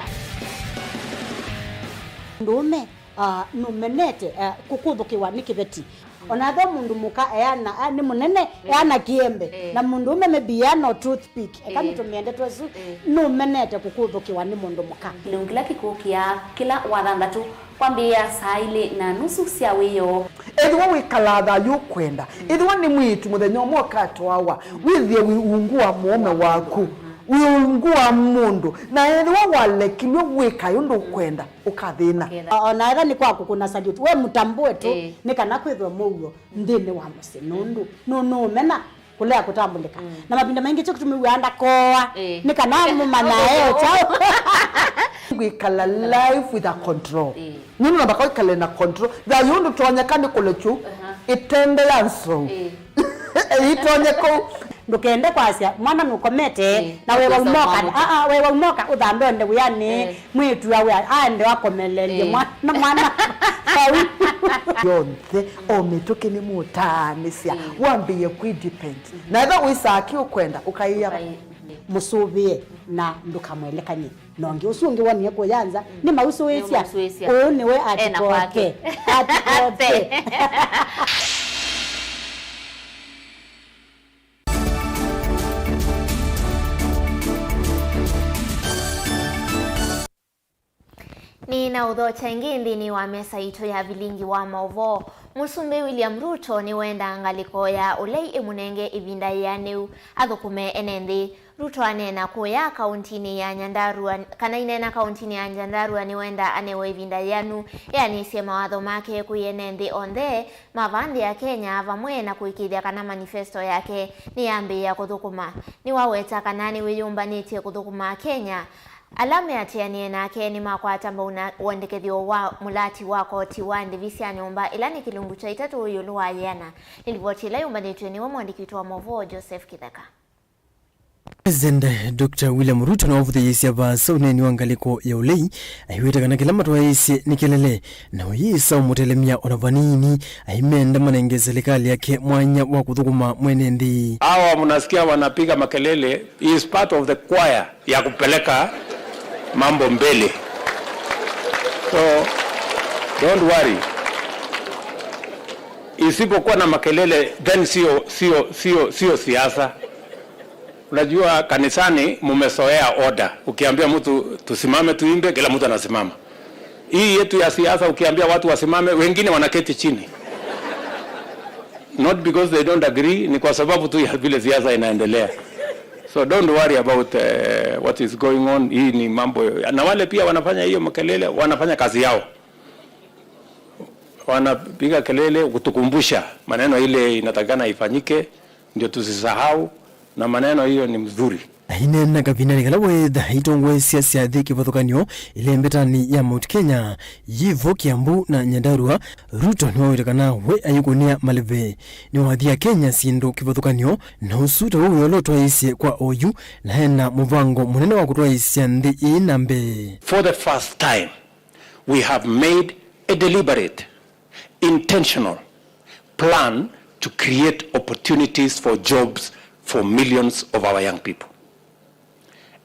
Mũndũũme, ah, nũmenete, ah, kũkũthũkĩwa nĩ kĩveti. Ona ethĩwa mũndũ mũka eana, ah, nĩ mũnene, eh, eana kĩembe. Eh. Na mũndũũme maybe eana o toothpick. Eka, eh, nĩtũmĩe ndeto ĩsu. Eh. Nũmenete kũkũthũkĩwa nĩ mũndũ mũka. Kĩlungu kĩla kĩkũkĩa kĩla Wathanthatũ kwambĩĩa saa ilĩ na nusu sya wĩoo. Ethĩwa wĩkalaa thayũ ũkwenda, ethĩwa nĩ mwĩĩtu mũthenya ũmwe ũkatwawa, wĩthĩe wĩ ungu wa mũũme waku, wĩ ungu wa mũndũ, na ethĩwa walekilw'e wĩkae ũndũ ũkwenda, ũkathĩna. Ũkethĩa. O-, ona ethĩwa nĩ kwa kũkũna salute, we mũtambũe tu, ĩĩ, nĩ kana kwĩthwe mũuo nthĩnĩ wa mũsyĩ, nũndũ nũ-, nũũmena kũlea kũtambũlĩka. Mm. Na mavinda maingĩ kyo kĩtũmĩw'aa ndakoa, ĩĩ, nĩ kana mũmanyae kyaũ. Kwĩkala life with a control. Ĩĩ. Nũndũ namba kwĩkale na control. Thayũ ndũtonyeka nĩ kũlekyu, aha, ĩtende ya nzou. Ĩĩ. Ĩitonye kũu. Ndũkende kwasya mwana nũkomete, ĩĩ, na wewa ũkesa umoka, mwana. Aa, wewa umoka ũthambe onde wĩanĩ, ĩĩ, mwĩĩtu awe aende akomelelye, ĩĩ, mwana, mwana vau. Yonthe, o mĩtũkĩ nĩmũtaanĩsya, ĩĩ, wambĩĩe kwĩ depend. Na ethĩwa wĩsaa kĩ ũkwenda, ũkaĩa. Ũkaĩ-, ĩĩ, mũsũvĩe na ndũkamwelekany'e na ũngĩ. Ũsu ũngĩ wonie kũya nza, mm, nĩmausũĩsya. Nĩmausũĩsya. Ũũ nĩwe ena atikoke kwake. Atikoke. Nĩ na ũthokya ĩngĩ nthĩnĩ wa mesa itũ ya vilingi wa maũvoo. Mũsumbĩ William Ruto nĩwendaa ngalĩko ya ũlei ĩmũnenge ĩvinda yĩanĩu athũkũme ene nthĩ. Ruto aneena kũya kauntinĩ ya Nyandarua, kana ineena kauntinĩ ya Nyandarua nĩwendaa anewe ĩvinda yĩanu eanĩsye mawatho make kwĩ ene nthĩ onthe ma vaa nthĩ ya Kenya, vamwe na kũĩkĩĩthya kana manifesto yake nĩyambĩĩa kũthũkũma. Nĩwaweta kana nĩwĩyũmbanĩtye kũthũkũma Akenya ala meatĩanĩe nake nĩmakwata mbau na wendekethyo wa mũlati wa koti wa ndĩvi sya nyũmba, ĩla nĩ kĩlungu kya itatũ ĩũlũ wa yĩana. Nĩ livoti ĩla yũmbanĩtw'e nĩwe mwandĩki witũ wa maũvoo Joseph Kĩtheka. President Doctor William Ruto nĩwavũthĩĩsya vaasa ũneeni wa ngalĩko ya ũlei, aiweta kana kĩla matwaĩĩsye nĩ kelele, na ũyĩsa ũmũtelemya ona vanini, aimenda manenge silikalĩ yake mwanya wa kũthũkũma mwene nthĩ. Hawa mnasikia wanapiga makelele, he is part of the choir ya kupeleka mambo mbele. So, don't worry. Isipokuwa na makelele, then sio, sio, sio, sio siasa. Unajua, kanisani mumezoea order. Ukiambia mtu tusimame tuimbe, kila mtu anasimama. Hii yetu ya siasa, ukiambia watu wasimame, wengine wanaketi chini. Not because they don't agree, ni kwa sababu tu ya vile siasa inaendelea. So don't worry about, eh, what is going on. Hii ni mambo, na wale pia wanafanya hiyo makelele, wanafanya kazi yao. Wanapiga kelele kutukumbusha maneno ile inatakikana ifanyike, ndio tusisahau, na maneno hiyo ni mzuri. Aineena kavindanĩ kala weetha aitongoesya syathi kĩvathũkany'o ĩlembetanĩ ya Mount Kenya, yĩ vo Kiambu na Nyandarua, Ruto nĩwaweta kana we ayĩkũnĩa maleve. Nĩwathi Akenya syĩndũ kĩvathũkany'o, na ũsu ta wĩ wĩa ũla ũtwaĩĩsye kwa oyu, na ena mũvango mũnene wa kũtwaĩĩsya nthĩ ĩĩ na mbee. For the first time, we have made a deliberate, intentional plan to create opportunities for jobs for millions of our young people.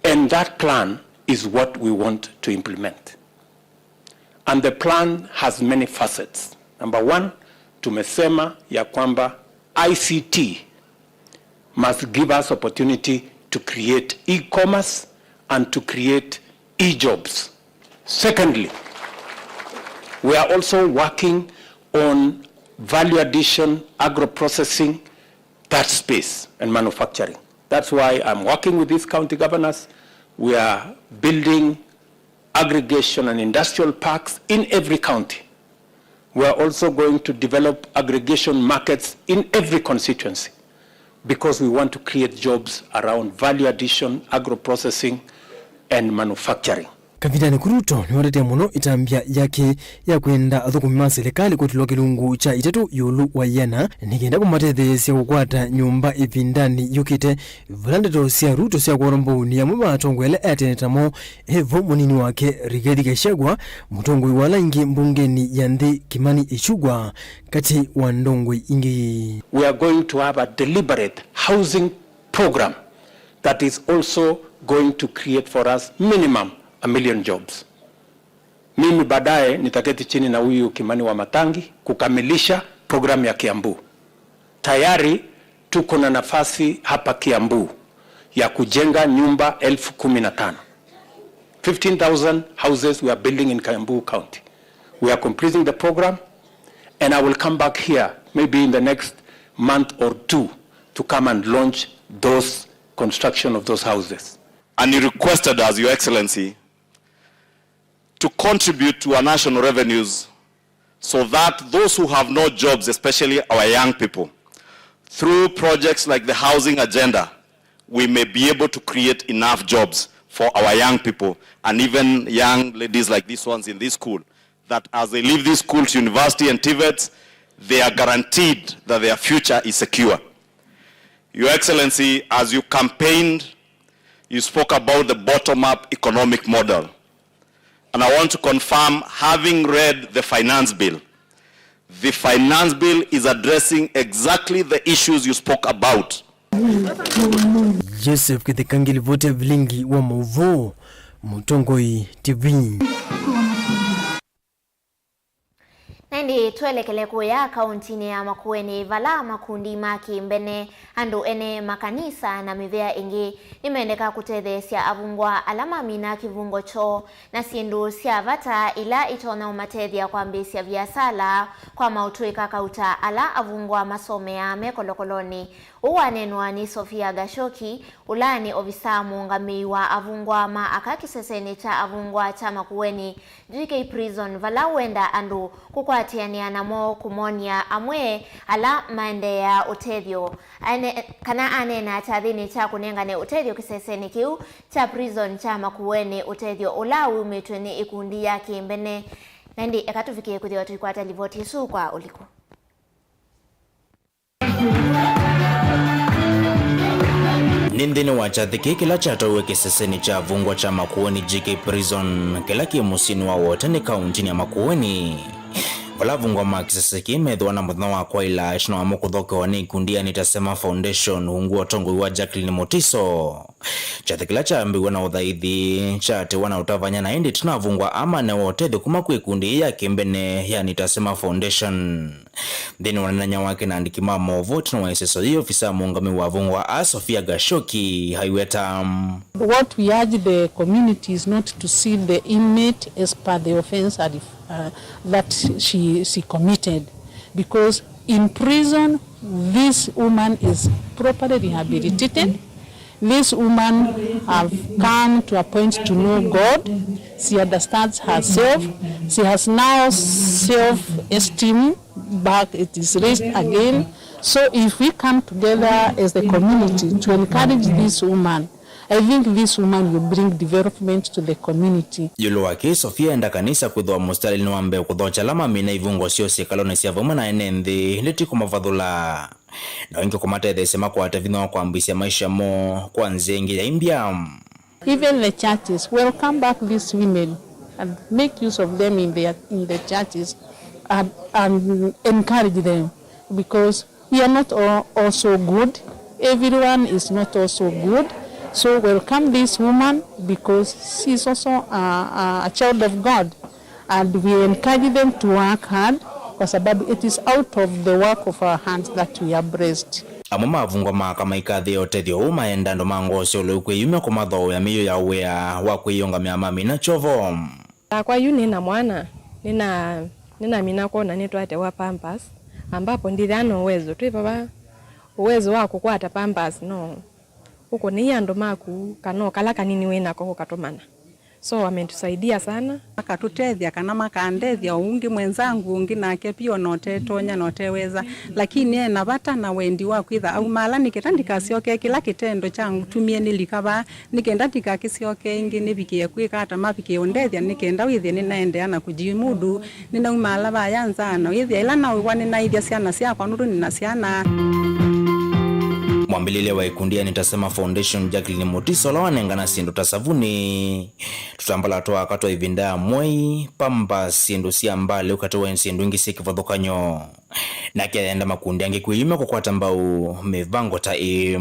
And that plan is what we want to implement. And the plan has many facets. Number one, tumesema ya kwamba I C T must give us opportunity to create e-commerce and to create e-jobs. Secondly, we are also working on value addition, agro-processing, that space, and manufacturing. That's why I'm working with these county governors. We are building aggregation and industrial parks in every county. We are also going to develop aggregation markets in every constituency because we want to create jobs around value addition, agro-processing, and manufacturing. Kavindanĩ kau, Ruto nĩwetetie mũno ĩtambya yake ya kwenda athũkũmi ma silikalĩ kũtilwa kĩlungu kya itatũ ĩũlũ wa ĩana nĩ kenda kũmatetheesya kũkwata nyũmba ĩvindanĩ yũkĩte, vala ndeto sya Ruto sya kũorwa mbũũnĩ amwe ma atongoi ala e tene tamo, e vo mũnini wake Rigathi Gachagua, mũtongoi wa ala aingĩ mbungenĩ ya nthĩ Kimani Ichung'wah, katĩ wa ndongoi ingĩ. We are going to have a deliberate housing program that is also going to create for us minimum a million jobs. Mimi baadaye nitaketi chini na huyu Kimani Wamatangi kukamilisha program ya Kiambu. Tayari tuko na nafasi hapa Kiambu ya kujenga nyumba elfu kumi na tano. Fifteen thousand houses we are building in Kiambu County. We are completing the program, and I will come back here maybe in the next month or two to come and launch those construction of those houses. And you requested us, Your Excellency, to contribute to our national revenues so that those who have no jobs, especially our young people, through projects like the housing agenda, we may be able to create enough jobs for our young people and even young ladies like these ones in this school, that as they leave this school to university and TVETs, they are guaranteed that their future is secure. Your Excellency, as you campaigned, you spoke about the bottom-up economic model. And I want to confirm, having read the finance bill, the finance bill is addressing exactly the issues you spoke about. Joseph Kithikangi, livoti ya vilingi wa mauvoo, Mũtongoi T V. Na ĩndĩ twelekele kũya kauntinĩ ya Makueni, vala makundi ma kĩmbene, andũ ene, makanisa, na mĩvĩa ĩngĩ nĩmendeka kũtetheesya avungwa ala mamina kĩvungo kyoo na syĩndũ sya vata ila itonya ũmatethya kwambĩĩsya viasala kwa maũtũĩka kauta ala avungwa masomeaa me kolokolonĩ. Ũu waneenwa nĩ Sofia Gashoki, ũla nĩ ovisaa mũũngamĩi wa avungwa ma aka kĩsesenĩ kya avungwa kya Makueni, G K Prison, vala wenda andũ kũkwatĩanĩa namo kũmony'a amwe ala maendeeaa ũtethyo. Ane-, kana aneena kyathĩnĩ kya kũnengane ũtethyo kĩsesenĩ kĩu kya Prison kya Makueni, ũtethyo ũla wumĩtw'e nĩ ĩkundi ya kĩmbene. Na ĩndĩ eka tũvikĩe kwĩthĩwa tũikwata livoti ĩsu kwa ũliku. Nĩ nthĩnĩ wa kyathĩ kĩĩ kĩla kyatwaĩwe kĩsesenĩ kya avungwa kya Makueni G K Prison, kĩla kĩ mũsyĩnĩ wa Wotani, kauntinĩ ya Makueni, vala avungwa ma kĩsese kĩĩ methĩwa na mũthenya wa kwaĩla ĩtina wamo kũthokewa nĩ ikundi ya Nitasema Foundation ungu wa ũtongoi wa Jacqueline Mutiso. Kyathĩ kĩla kyambĩĩw'e na ũthaithi, kyaatĩwa na ũtavany'a, na ĩndĩ ĩtina avungwa aa manewa ũtethyo kuma kwĩ ikundi yĩĩ ya kĩmbene ya Nitasema Foundation. Nthĩnĩ wa ũneenany'a wake na andĩki ma maũvoo ĩtina wa ĩseso yĩĩ, ovisaa mũũngamĩi wa avungwa aa, Sofia Gashoki, aiweta. What we urge the community is not to see the inmate as per the offense that, uh, that she, she committed, because in prison this woman is properly rehabilitated. This woman have come to a point to know God. She understands herself. She has now self-esteem back. It is raised again. So if we come together as the community to encourage this woman, I think this woman will bring development to the community. Ĩũlũ wa kĩĩ, Sofia enda kanisa kwĩthĩwa mũsitalĩnĩ wa mbee kũthokya ala mamina ivungo syoo syĩkalonĩ sya vamwe na ene nthĩ, ĩndĩ ti kũmavathũla. Na ĩngĩ kũmatetheesya makwate vinya wa kwambĩĩsya maisha moo kwa nzĩa ĩngĩ ya imbya. Even the churches welcome back these women and make use of them in their, in the churches and, and encourage them, because we are not all, all so good. Everyone is not all so good. So welcome this woman, because she is also a, a, a child of God. And we encourage them to work hard, kwa sababu it is out of the work of our hands that we are blessed. Amwe ma avungwa ma aka maikathĩĩa ũtethyo ũũ maenda andũ ma ngoo sya ũleu kwĩyumya kũmathoea mĩio ya wĩa wa kwĩyĩũngamĩa mamina kyovo. Nakwa yu nĩna mwana, nĩna, nĩnamina kwona nĩtwatewa pampers, ambapo ndithea na uwezo. Twĩ vava uwezo wa kũkwata pampers, no ũkũnĩie andũ maku, kana o kala kanini wĩ nako ũkatũmana. So wametusaidia sana. Makatũtethya kana makandethya o ũngĩ mwenzangu ũngĩ nake pia ona ũtetonya na ũteweza, lakini ena vata na wendi wa kwĩtha aumaala nĩ kenda ndikasyokee kĩla kĩtendo kyatumie nĩlika vaa, nĩ kenda ndikakĩsyokee ĩngĩ nĩvikĩe kwĩka ata mavikĩe ũndethya nĩ kenda wĩthĩe nĩnaendeea na kujimudu. Nĩnaumaala vaya nza na wĩthĩa ĩla naũĩwa nĩnaĩthya syana syakwa nũndũ nĩna syana. Mwambĩlĩlya wa ikundi ya Nitasema Foundation, Jacqueline Mutisa, ũla wanengana syĩndũ ta savuni, tũtambala twa aka twa ĩvinda ya mwei, pamba, syĩndũ sya mbalĩ, ũkate wa syĩndũ ingĩ syĩ kĩvathũkany'o. Nake ayenda makundi angĩ kwĩyumya kũkwata mbau mĩvango ta ĩĩ.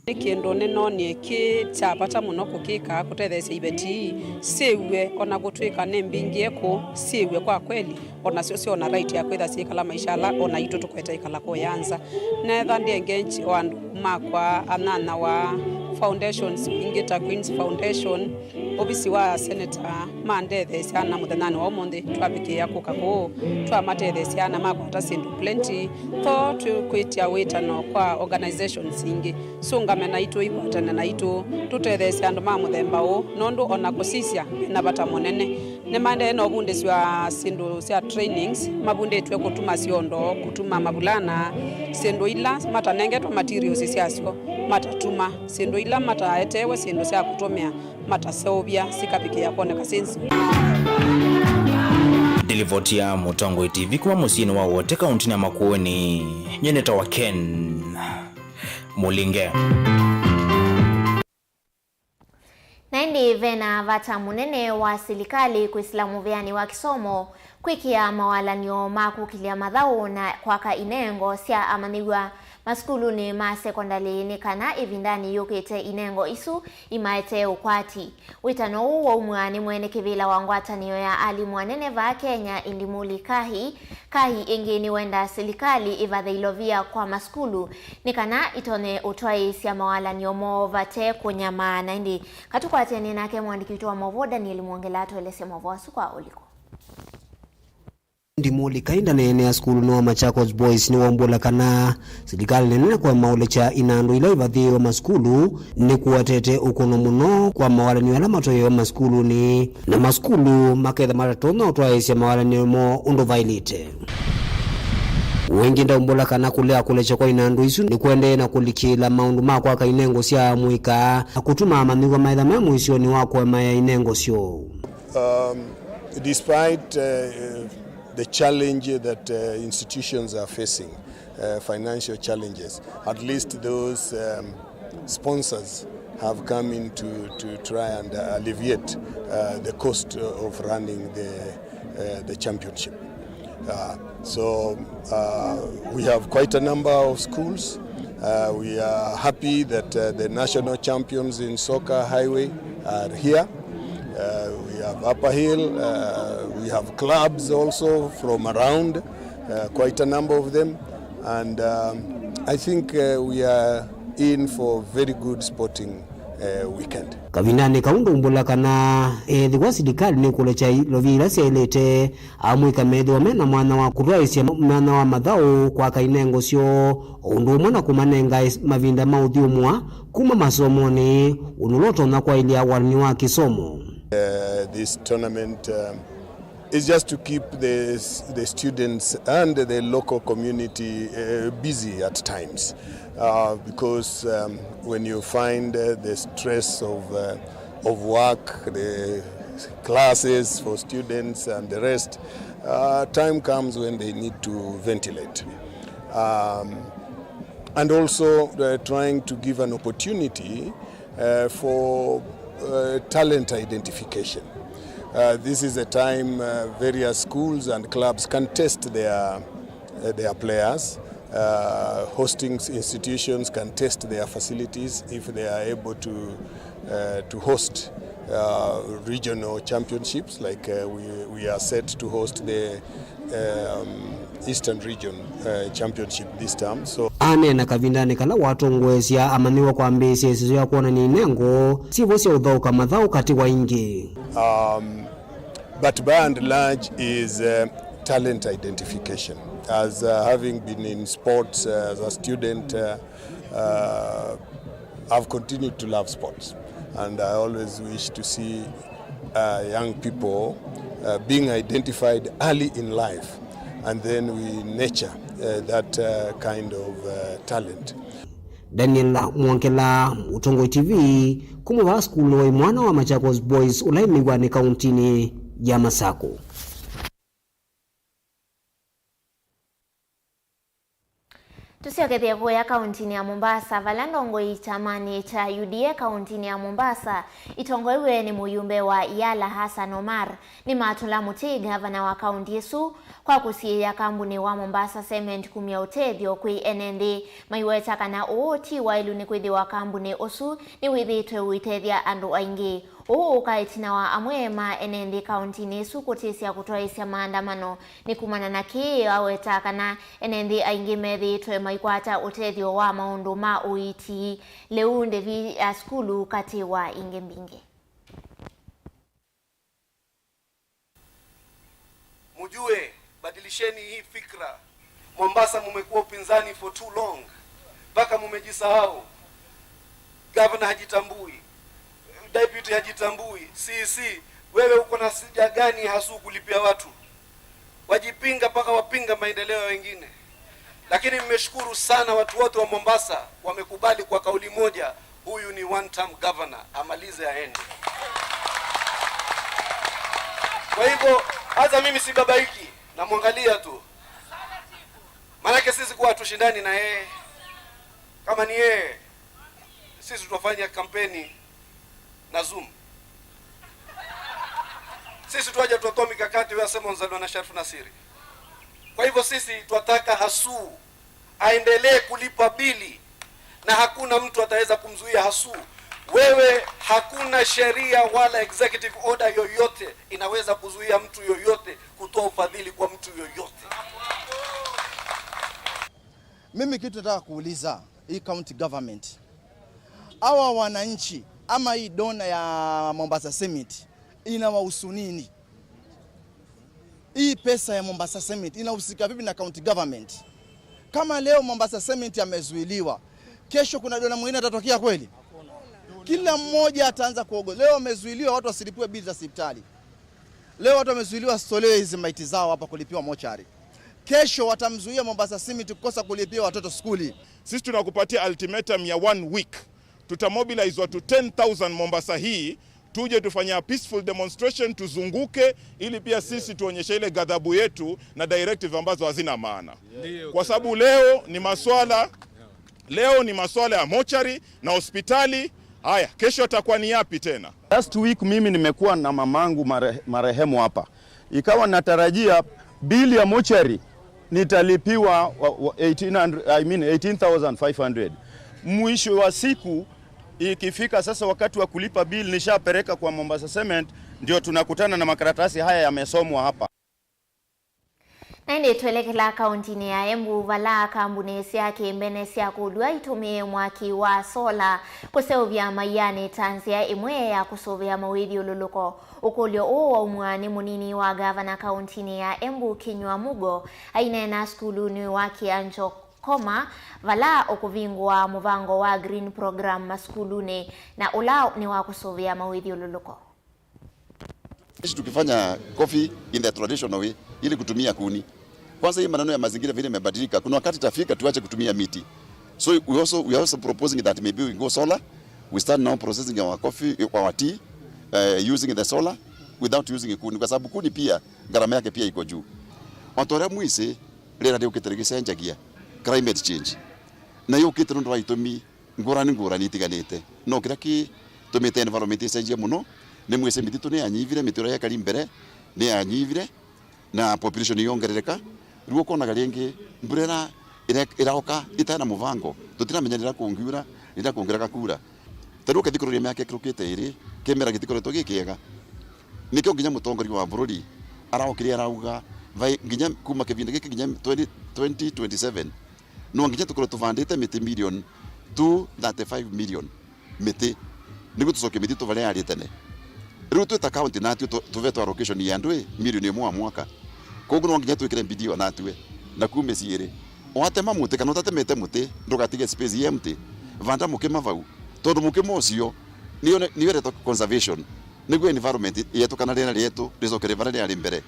Nĩ kĩndũ nĩnoonie kĩ kya vata mũno kũkĩka, kũtetheesya iveti ii syĩw'e, o na kũtw'ĩka nĩ mbingĩe kũũ, syĩw'e kwa kweli, o nasyo syona right ya kwĩtha syĩkala maisha ala o naitũ tũkwete ĩkala kũya nza. Neetha ndi engage o andũ makwa, anyanya wa foundations ingĩ ta Queens Foundation, ovisi wa seneta, mandetheesya na mũthenyanĩ wa ũmũnthĩ twavikĩĩa kũka kũũ, twamatetheesya na makwata syĩndũ plenty, tho twĩkwĩtya wĩtano kwa organizations ingĩ. Sũngame naitũ, ikwatane naitũ, tũtetheesye andũ ma mũthemba ũũ, nũndũ o na kũsisya mena vata mũnene. Nĩmaendee na ũvundĩsw'a syĩndũ sya trainings, mavundĩtw'e kũtuma syondo, kũtuma mavulana, syĩndũ ila matanengetwe materials syasyo matatuma, syĩndũ ila mataetewe syĩndũ sya kũtũmĩa mataseũvya sikavikĩa kwoneka syĩ nzeo. Ndilivoti ya Mũtongoi T V kuma mũsyĩnĩ wa Wote, kaũntĩnĩ ya Makueni, nyie nĩtawa Ken Mũlinge. Na ĩndĩ ve na vata mũnene wa silikalĩ kwĩsĩla mũvĩanĩ wa kĩsomo kwĩkĩa mawalany'o ma kũkĩlya mathaũ na kwaka inengo sya amanyĩw'a masukulunĩ ma sekondalĩ nĩ kana ĩvindanĩ yũkĩte inengo isu imaetee ũkwati. Wĩtano ũũ waumw'a nĩ mwene kĩvĩla wa ngwatanĩo ya alimũ anene vaa Kenya, Indimuli Kahi. Kahi ĩngĩ nĩwendaa silikalĩ ĩvathe ilovia kwa masukulu nĩ kana itonye ũtwaĩĩsya mawalany'o moo vate kũnyamaa. Na ĩndĩ katũkwatĩanĩe nake mũandĩki witũ wa maũvoo Daniel Mwongela atũelesye maũvoo asu kwa ũliku. Ndimuli Kainda neenea sukulunĩ wa Machakos Boys nĩwaumbũla kana silikalĩ nene kũema ũlekya inandũ ila ivathĩĩwe masukulu nĩkũatete ũkũno mũno kwa mawalany'o ala matoyewa masukulunĩ, na masukulu maketha matatonya ũtwaĩĩsya mawalany'o moo ũndũ vaĩlĩte. Ũũ ĩngĩ ndaumbũla kana kũlea kũlekya kwa inandũ isu nĩkũendee na kũlikĩĩla maũndũ ma kwaka inengo sya amũika na kũtuma amanyĩw'a maetha me mũisyonĩ wa kũemaĩa inengo syoo. Um, despite, uh, the challenge that, uh, institutions are facing, uh, financial challenges, at least those, um, sponsors have come in to, to try and, uh, alleviate, uh, the cost of running the, uh, the championship. Uh, so, uh, we have quite a number of schools. Uh, we are happy that, uh, the national champions in soccer, Highway, are here. Uh, we have Upper Hill. Uh, we have clubs also from around, uh, quite a number of them. And, um, I think, uh, we are in for very good sporting, uh, weekend. Kavindanĩ kau ndaumbũla kana ethĩwa silikalĩ nĩkũlekya ilovia ila syaĩlĩte, amũika methĩwa me na mwanya wa kũtwaĩĩsya mwanya wa mathaũ kwaka inengo syoo, o ũndũ ũmwe na kũmanenga ĩs-, mavinda ma ũthyũmũa kuma masomonĩ, ũndũ ũla ũtonya kwaĩlya walany'o wa kĩsomo. Uh, this tournament, um, is just to keep the s-, the students and the local community, uh, busy at times. Uh, because, um, when you find, uh, the stress of, uh, of work, the classes for students and the rest, uh, time comes when they need to ventilate. Um, and also, uh, trying to give an opportunity, uh, for, uh, talent identification. Uh, this is a time, uh, various schools and clubs can test their, uh, their players. Uh, hosting institutions can test their facilities if they are able to, uh, to host, uh, regional championships, like, uh, we, we are set to host the, um, Eastern Region, uh, Championship this term. So Aneena kavindanĩ kala watongoesya amanyĩw'a kwambĩĩsya ĩsesyo ya kwonany'a inengo syĩvo sya ũthaũka mathaũ katĩ wa ingĩ. Um, but by and large is, uh, talent identification. As, uh, having been in sports, uh, as a student, uh, uh, I've continued to love sports, and I always wish to see, uh, young people, uh, being identified early in life, and then we nurture, uh, that, uh, kind of, uh, talent. Daniel Mwongela, Mũtongoi T V, kuma vaa sukulu wa imwana wa Machakos Boys ũla wĩ mĩw'anĩ kauntinĩ ya Masakũ. Tũsyokethye kũya kauntinĩ ya Mombasa, vala ndongoi kyamanĩ kya U D A kauntinĩ ya Mombasa itongoew'e nĩ mũyumbe wa Yala Hassan Omar nĩmatũla mũtĩ ngavana wa kaunti ĩsu kwa kũsiĩĩa kambunĩ wa Mombasa Cement kumya ũtethyo kwĩ ene nthĩ, maiweta kana ũũ ti waĩlu nĩkwĩthĩwa kambunĩ ũsu nĩwĩthĩĩtwe ũitethya andũ aingĩ. Ũũ ũka ĩtina wa amwe ma ene nthĩ kauntinĩ ĩsu kũtĩsya kũtwaĩĩsya maandamano nĩ kumana na kĩĩ awetaa kana ene nthĩ aingĩ methĩĩtwe maikwata ũtethyo wa maũndũ ma ũiiti, lĩu, ndĩvi ya sukulu, katĩ wa ingĩ mbingĩ. Mujue, badilisheni hii fikra. Mombasa mumekuwa upinzani for too long, mpaka mumejisahau. Gavana hajitambui, deputy hajitambui, C E C. Wewe uko na shida gani hasu kulipia watu? Wajipinga mpaka wapinga maendeleo ya wengine. Lakini mmeshukuru sana watu wote wa Mombasa wamekubali kwa kauli moja, huyu ni one term governor, amalize aende. Kwa hivyo, hata mimi sibabaiki, namwangalia tu. Maanake sisi kuwa hatushindani na yeye. Kama ni yeye, sisi tutafanya kampeni na Zoom. Sisi twaja tutoa mikakati, wewe sema unzaliwa na Sharif Nasiri. Kwa hivyo sisi twataka Hasu aendelee kulipa bili, na hakuna mtu ataweza kumzuia Hasu. Wewe, hakuna sheria wala executive order yoyote inaweza kuzuia mtu yoyote kutoa ufadhili kwa mtu yoyote. Mimi kitu nataka kuuliza hii county government, hawa wananchi ama hii dona ya Mombasa Cement inawahusu nini? Hii pesa ya Mombasa Cement inahusika vipi na county government? Kama leo Mombasa Cement amezuiliwa, kesho kuna dona mwingine atatokea kweli? Kila mmoja ataanza kuogopa. Leo wamezuiliwa watu wasilipiwe bili za hospitali. Leo watu wamezuiliwa wasitolewe hizi maiti zao hapa kulipiwa mochari. Kesho watamzuia Mombasa Cement kukosa kulipia watoto skuli. Sisi tunakupatia ultimatum ya one week. Tutamobilize watu ten thousand Mombasa hii, tuje tufanye a peaceful demonstration, tuzunguke, ili pia sisi tuonyeshe ile ghadhabu yetu na directive ambazo hazina maana. Kwa sababu leo ni maswala, leo ni maswala ya mochari na hospitali. Haya, kesho atakuwa ni yapi tena? Last week mimi nimekuwa na mamangu mare-, marehemu hapa. Ikawa natarajia bili ya mochari nitalipiwa wa, wa eighteen hundred, I mean eighteen thousand five hundred. Mwisho wa siku ikifika sasa wakati wa kulipa bill, nishapeleka kwa Mombasa Cement, ndio tunakutana na makaratasi haya yamesomwa hapa. Na ĩndĩ twelekela kauntinĩ ya Embu, vala kambunĩ sya kĩmbene sya kũlw'a itũmĩe mwaki wa sola kũseũvya maianĩ ta nzĩa ĩmwe ya kũsũvĩa mawĩthyũlũlũko. Ũkũlyo ũũ waumw'a nĩ mũnini wa ngavana kauntinĩ ya Embu, Kinyua Mugo, aineena sukulunĩ wa Kĩanjo Koma, vala ũkũvingũa mũvango wa Green Program masukulunĩ, na ũla nĩ wa kũsũvĩa mawĩthyũlũlũko. Sisi tukifanya coffee in the traditional way, ili kutumia kuni. Kwanza, hii maneno ya mazingira vile imebadilika, kuna wakati itafika tuache kutumia miti. So we also, we are also proposing that maybe we go solar, we start now processing our coffee, our tea, uh, using the solar without using kuni, kwa sababu kuni pia gharama yake pia iko juu. O ta ũrĩa mwĩsĩ, rĩera rĩũkĩte rĩgĩcenjagia, climate change. Na yũkĩte nũndũ wa itũmi ngũrani ngũrani itiganĩte. No kĩrĩa kĩtũmĩte environment ĩcenjie mũno, nĩ mwĩsĩ mĩtitũ nĩyanyivire, mĩtĩ ĩrĩa yekari mbere nĩyanyivire, na population yongerereka. Rĩu ũkonaga rĩngĩ mbura ĩra-, ĩra-, ĩraũka ĩtarĩ na mũvango, tũtiramenya rĩrĩa kũngiura, rĩrĩa kũngĩrega kura. Ta rĩu ũkathi kũrũria mĩaka ĩkũrũkĩte ĩrĩ, kĩmera gĩtikoretwo gĩ kĩega. Nĩkĩo nginya mũtongoria wa bũrũri araũkĩrire arauga, Vai nginya kuma kĩvinda gĩkĩ nginya twenty, twenty twenty-seven, no nginya tũkorwo tũvandĩte mĩtĩ million two thirty-five million mĩtĩ, nĩguo tũcokie mĩtĩ tũvalea yarĩ tene. Rĩu twĩ ta county natw'ĩ tũ-, tũvetwe allocation ya andũ ĩ, milioni ĩmwe wa mwaka. Kwoguo no nginya twĩkĩre bidii o natw'ĩ, na kumĩsi ĩrĩ. Watema mũtĩ kana ũtatemete mũtĩ, ndũkatige space ĩ empty. Vanda mũkĩma vau. Tondũ mũkĩma ũcio, nĩyo, nĩyo ĩretwa conservation. Nĩguo environment yetu kana rĩera rĩetu rĩcoke rĩvale rĩarĩ mbere.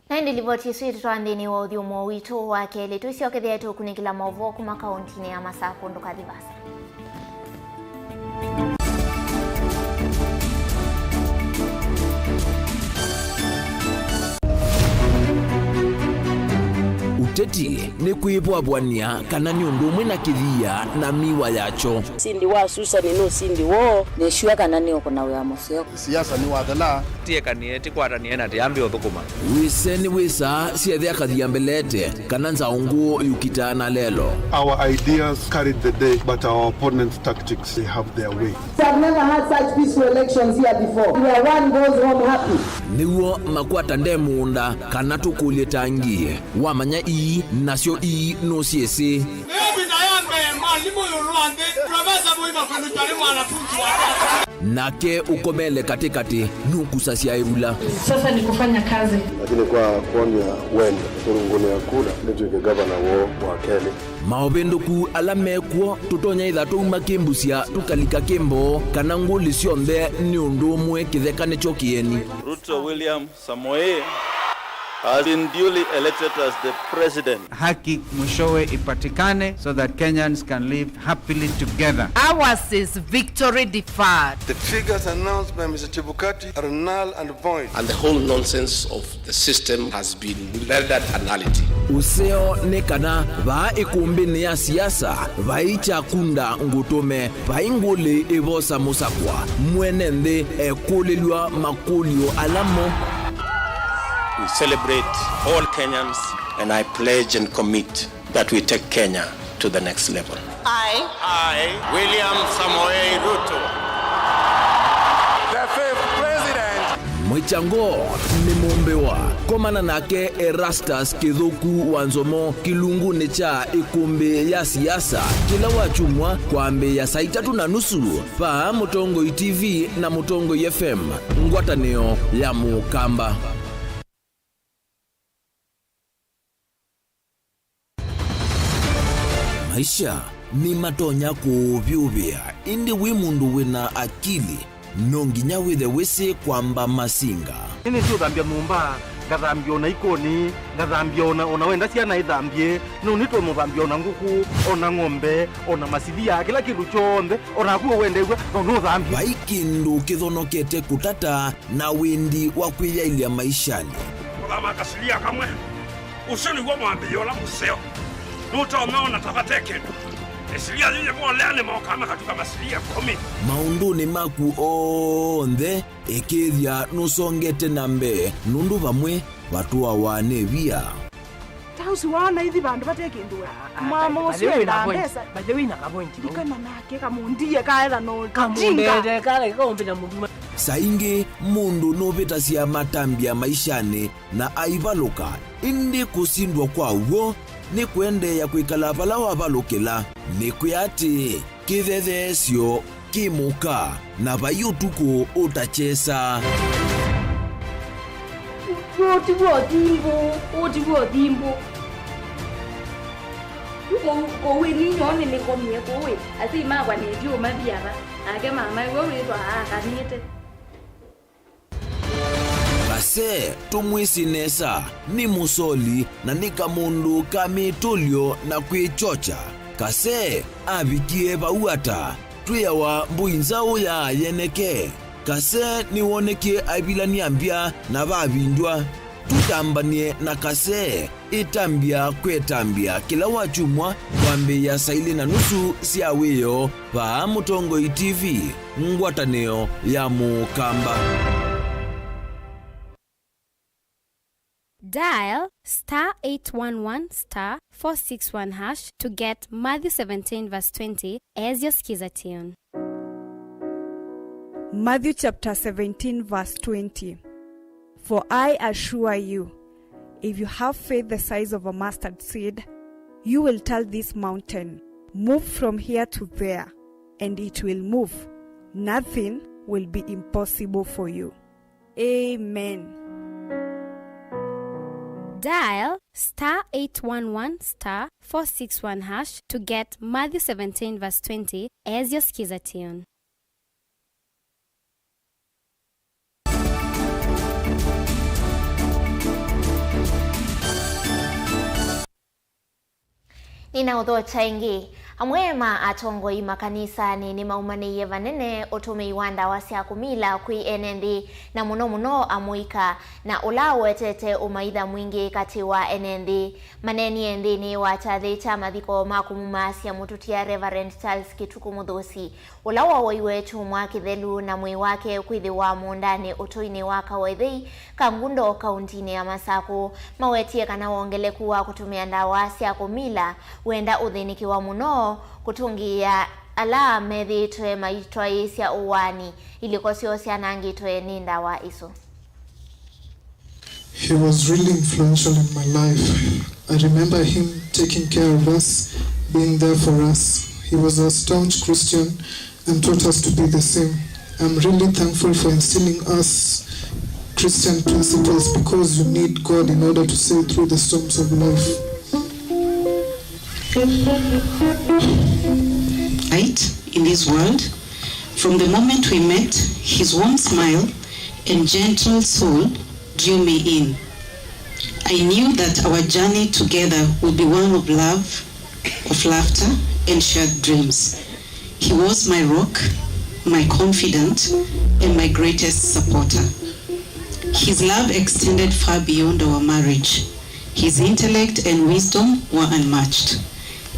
Na ĩndĩ livoti ĩsu ĩtũtwaa nthĩnĩ wa ũthyũmũo witũ wa kelĩ. Twĩsyokethya tũkunĩkĩla maũvoo kuma kaũntinĩ ya Masakũ. Ndũkathi vasa. Ũteti nĩ kwĩvwavw'ania kana nĩ ũndũ ũmwe na kĩthia na miwa yakyo. Ũsindi wa Susan nĩ ũsindi woo. Nĩ sure kana nĩũkũna wĩa mũseo. Siasa nĩ wathela. Tiekanie, tikwatanĩe na tiambi ũthũkũma. Wĩse nĩ wĩsaa syethe akathia mbelete, kana nzaũngũ yukita na lelo. Our ideas carried the day, but our opponents' tactics, they have their way. I've never had such peaceful elections here before, where one goes home happy. Nĩw'o makwata nde mũũnda, kana tũkũlye tangi. Wamanya ii, nasyo ii nũsyĩsĩ. Ĩyo visa ya mbee, mwalimũ ĩũlũ wa nthĩ, profesa mũima kũlutwa nĩ mwanafunzi wake. Nake ũkomele katĩkatĩ, nũkusasya ĩvula. Sasa ni kufanya kazi. Lakini kwa kuonia wendo, kũrũngũnĩa kura, nĩtw'ĩke gavana woo wa kelĩ. Maũvĩndũku ala mekw'o, tũtonya ĩtha twauma kĩmbusya, tũkalika kĩmboo, kana ngũlĩ syonthe nĩ ũndũ ũmwe, kĩtheka nĩkyo kĩeni. Ruto William Samoei has been duly elected as the president. Haki mwishowe ipatikane so that Kenyans can live happily together. Ours is victory deferred. The figures announced by Mister Chebukati are null and void. And the whole nonsense of the system has been rendered a nullity. Ũseo nĩ kana vaa ĩkũmbĩnĩ ya siasa vai kyakunda ngũtũme. Vai ngũlĩ ĩvosa mũsakwa, mwene nthĩ ekũlĩlw'a makũlyo ala mo. We celebrate all Kenyans, and I pledge and commit that we take Kenya to the next level. I, I, William Samoei Ruto, the fifth president. Mwĩkyango nĩ mũmbĩwa. Komana nake Erastus Kĩthũku wa Nzomo kĩlungunĩ kya ĩkũmbĩ ya siasa kĩla wakyumwa kwambĩĩa saa itatũ na nusu vaa Mũtongoi T V na Mũtongoi F M, ngwatanĩo ya Mũkamba. Maisha nĩmatonya kũũvyũvĩa, ĩndĩ wĩ mũndũ wĩ na akili, no nginya wĩthe wĩsĩ kwamba masinga. Nĩnĩsĩ ũthambya nyũmba, ngathambya ona ikoni, ngathambya ona, ona wenda syana ithambye, no nĩtũmũthambya ona ngũkũ, ona ng'ombe, ona masilia, kĩla kĩndũ kyonthe, ona naku ũwendew'a, no nũthambye. Vai kĩndũ kĩthonokete kũtata na wĩndi wa kwĩyaĩlya maishanĩ. Kũthama kasilia kamwe. Ũsu nĩw'o mwambĩĩo ũla mũseo. Nũtonya ona ta vate kĩndũ. Ĩsilia yĩyĩ volea nĩmokaa makatuka masilia ĩkũmi. Maũndũnĩ maku onthe, ĩkĩĩthya nũsongete na mbee, nũndũ vamwe vatũawa nĩ via. Ta ũsu waona ithi vandũ vate kĩndũ we. Mama ũsu endaa mbesa. By the way, na kavointi. Ndikana nake kamũndie kaetha no kamũndete kale kaũmbĩta mũndũ. Saa ingĩ mũndũ nũvĩtasya matambya maishanĩ na aivalũka, ĩndĩ kũsindwa kwa w'o nĩ kũendeea kwĩkala vala wavalũkĩla. Nĩkwĩa atĩĩ, kĩthetheesyo kĩ mũka, na vai ũtukũ ũtakyesa. Ũũ ti w'o thimbũ, ũũ ti w'o thimbũ. Yu kũu, kũu ĩni nyoo nĩnĩkomie kũu ĩ, asyai makwa nĩtyo mathi ava, nake mama ĩwe wĩthwa aakanĩte. Kase tũmwĩsĩ nesa, nĩ mũsoli na nĩ kamũndũ ka mĩtũlyo na kwĩkyokya. Kase avikie vau ata? Twĩawa mbũi nzaũ ya yeneke. Kase nĩwonekie aivilany'a mbya na vavindw'a. Tũtambany'e na Kase. Ĩtambya kwĩ ĩtambya kĩla wakyumwa kwambĩĩa saa ilĩ na nusu sya wĩoo vaa Mũtongoi T V, ngwatanĩo ya Mũkamba. Dial star eight one one star four six one hash to get Matthew seventeen verse twenty as your skiza tune. Matthew chapter seventeen, verse twenty. For I assure you, if you have faith the size of a mustard seed, you will tell this mountain, "Move from here to there," and it will move. Nothing will be impossible for you. Amen. Dial star eight one one star four six one hash to get Matthew seventeen verse twenty as your skiza tune. Nĩnaũthokya ĩngĩ. Amwe ma atongoi makanisanĩ nĩmaumanĩie vanene ũtũmĩi wa ndawa sya kũmila kwĩ ene nthĩ, na mũno mũno amũika, na ũla ũetete ũmaitha mwingĩ katĩ wa ene nthĩ. Maneenie nthĩnĩ wa kyathĩ kya mathiko ma kũmumaasya mũtũtia Reverend Charles Kĩtukũ Mũthũsi, ũla wowaiwe kyumwa kĩthelu na mwĩĩ wake kwĩthĩwa mũũndanĩ ũtũinĩ wa Kawethei, Kangundo, kauntinĩ ya Masakũ. Mawetie kana wongeleku wa kũtũmĩa ndawa sya kũmila wenda ũthĩnĩkĩwa mũno kũtũngĩĩa ala methĩĩtwe maitwaĩĩsya ũwaani, ilĩko syoo syanangĩtwe nĩ ndawa isu. He was really influential in my life. I remember him taking care of us, being there for us. He was a staunch Christian and taught us to be the same. I'm really thankful for instilling us Christian principles, because you need God in order to sail through the storms of life. Light in this world. From the moment we met, his warm smile and gentle soul drew me in. I knew that our journey together would be one of love, of laughter, and shared dreams. He was my rock, my confidant, and my greatest supporter. His love extended far beyond our marriage. His intellect and wisdom were unmatched,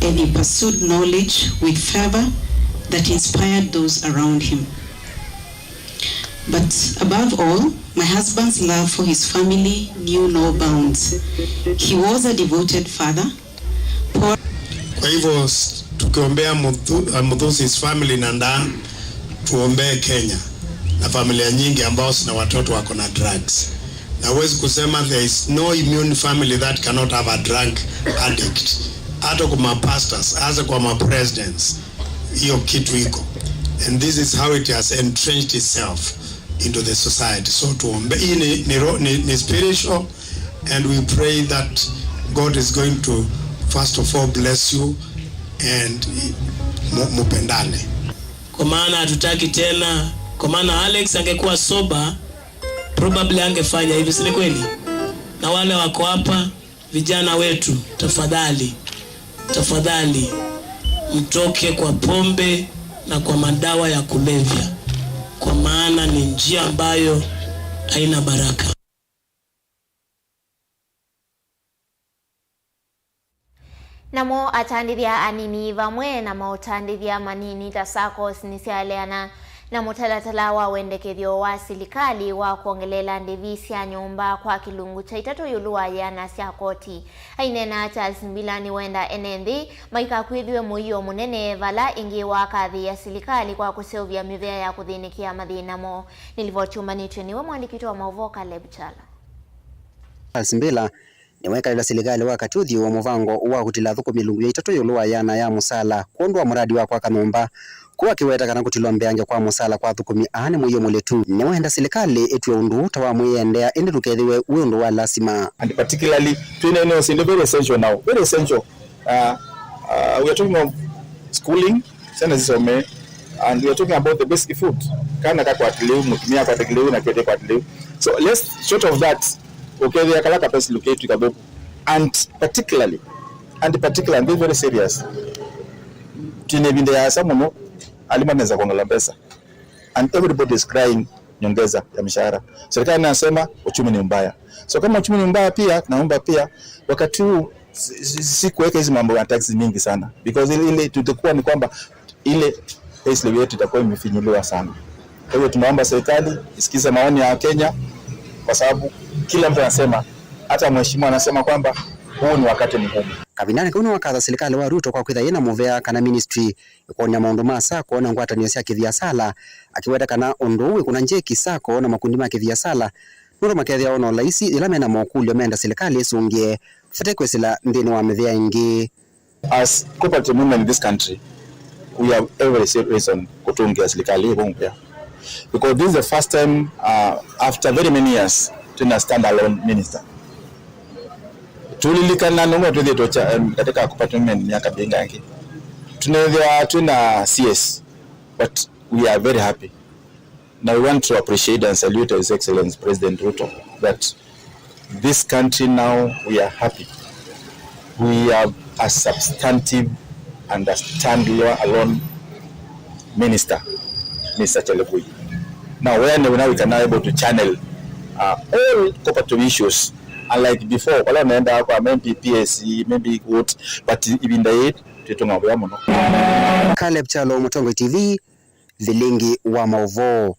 and he pursued knowledge with fervor that inspired those around him. But above all, my husband's love for his family knew no bounds. He was a devoted father. Kwa hivyo, s-, tukiombea Muthu-, uh, Muthusi's family na ndaa, tuombee Kenya na familia nyingi ambao zina watoto wako na drugs. Na huwezi kusema there is no immune family that cannot have a drug addict. Hata kwa mapastors, hata kwa mapresidents, hiyo kitu iko. And this is how it has entrenched itself into the society. So tuombe. Hii ni, ni, ro-, ni, ni spiritual, and we pray that God is going to, first of all, bless you and mu-, mupendane. Kwa maana hatutaki tena, kwa maana Alex angekuwa sober, probably angefanya hivi, si ni kweli? Na wale wako hapa, vijana wetu, tafadhali, tafadhali, mtoke kwa pombe na kwa madawa ya kulevya, kwa maana ni njia ambayo haina baraka. Namo atandĩthya anini vamwe na maũtandĩthya manini ta SACCOS nĩsyaeleana na mũtalatala wa wendekethyo wa silikalĩ wa kwongeleela ndĩvi sya nyũmba kwa kĩlungu kya itatũ ĩũlũ wa yĩana sya koti. Aineena Charles Mbila nĩwenda ene nthĩ maikakw'ĩthw'e mũio mũnene vala ĩngĩ wakathĩĩa silikalĩ kwa kũseũvya mĩvea ya kũthĩnĩkĩa mathĩna moo. Nĩ livoti yũmbanĩtw'e nĩwe mũandĩki witũ wa maũvoo Caleb Kyalo. Charles Mbila nĩwekalĩla silikalĩ wakati ũthyũ wa mũvango wa kũtila athũkũmi ĩlungu ya itatũ ĩũlũ wa yĩana ya mũsala kwondũ wa mũradi wa kwaka nyũmba, kũu akĩweta kana kũtilwa mbeange kwa mũsala kwa athũkũmi aa nĩ mũio mũlĩtu. Nĩwenda silikalĩ ĩtw'e ũndũ ũũ ta wa mwĩendea, ĩndĩ ndũkethĩwe wĩ ũndũ wa lasima. And particularly, twĩna ĩno syĩndũ very essential now, very essential. Uh, uh, we are talking of schooling, syana sisome, and we are talking about the basic food. Kana kakwata kĩlĩu, mũtumĩa akwata kĩlĩu, na kĩete kwata kĩlĩu. So let's, short of that, ũkethĩa kala kapesa lukĩtu kathũku. And particularly, and particularly, and very, very serious. Twĩna ĩvinda yaasa mũno, alimũ nesa kwongela mbesa. And everybody is crying nyongeza ya mishahara. Serikali inasema uchumi ni mbaya. So kama uchumi ni mbaya pia, tunaomba pia wakati huu si, si, si kuweka hizi mambo ya taxes mingi sana. Because ile, ile tutakuwa ni kwamba ile payslip yetu itakuwa imefinyiliwa sana. Kwa hivyo tunaomba serikali isikize maoni ya Kenya, kwa sababu kila mtu anasema, hata mheshimiwa anasema kwamba Huu ni wakati mgumu. Kavindanĩ kau nĩwakatha silikalĩ wa Ruto kwa kwĩtha yĩna mũvea kana ministry ĩkwony'a maũndũ ma sacco na ngwatanĩo sya kĩviasala, akĩweta kana ũndũ ũũ wĩkũna njeki sacco na makundi ma kĩviasala nũndũ makethĩawa na ũlaisi yĩla mena mokũlyo menda silikalĩ ĩsũngĩe vate kwĩsĩla nthĩnĩ wa mĩvea ĩngĩ. As cooperative movement in this country, we have every se- reason kũtũngĩa silikalĩ ĩvũngũya, because this is the first time, uh, after very many years twĩna standalone minister. Tulilikana nũndũ twĩthĩtwe cha- em, katika cooperative movement myaka mingangĩ, tunethĩwa twĩna C S, but we are very happy. Now we want to appreciate and salute His Excellency President Ruto that this country now we are happy. We have a substantive and a standalone minister, Mister Chelugui. Now where now we can now able to channel, uh, all cooperative issues, unlike before wala unaenda kwa M P P S, maybe what, but ivinda hii twĩtũng'a vea mũno. Caleb Chalo, Mũtongoi T V, Vilingi wa Maũvoo.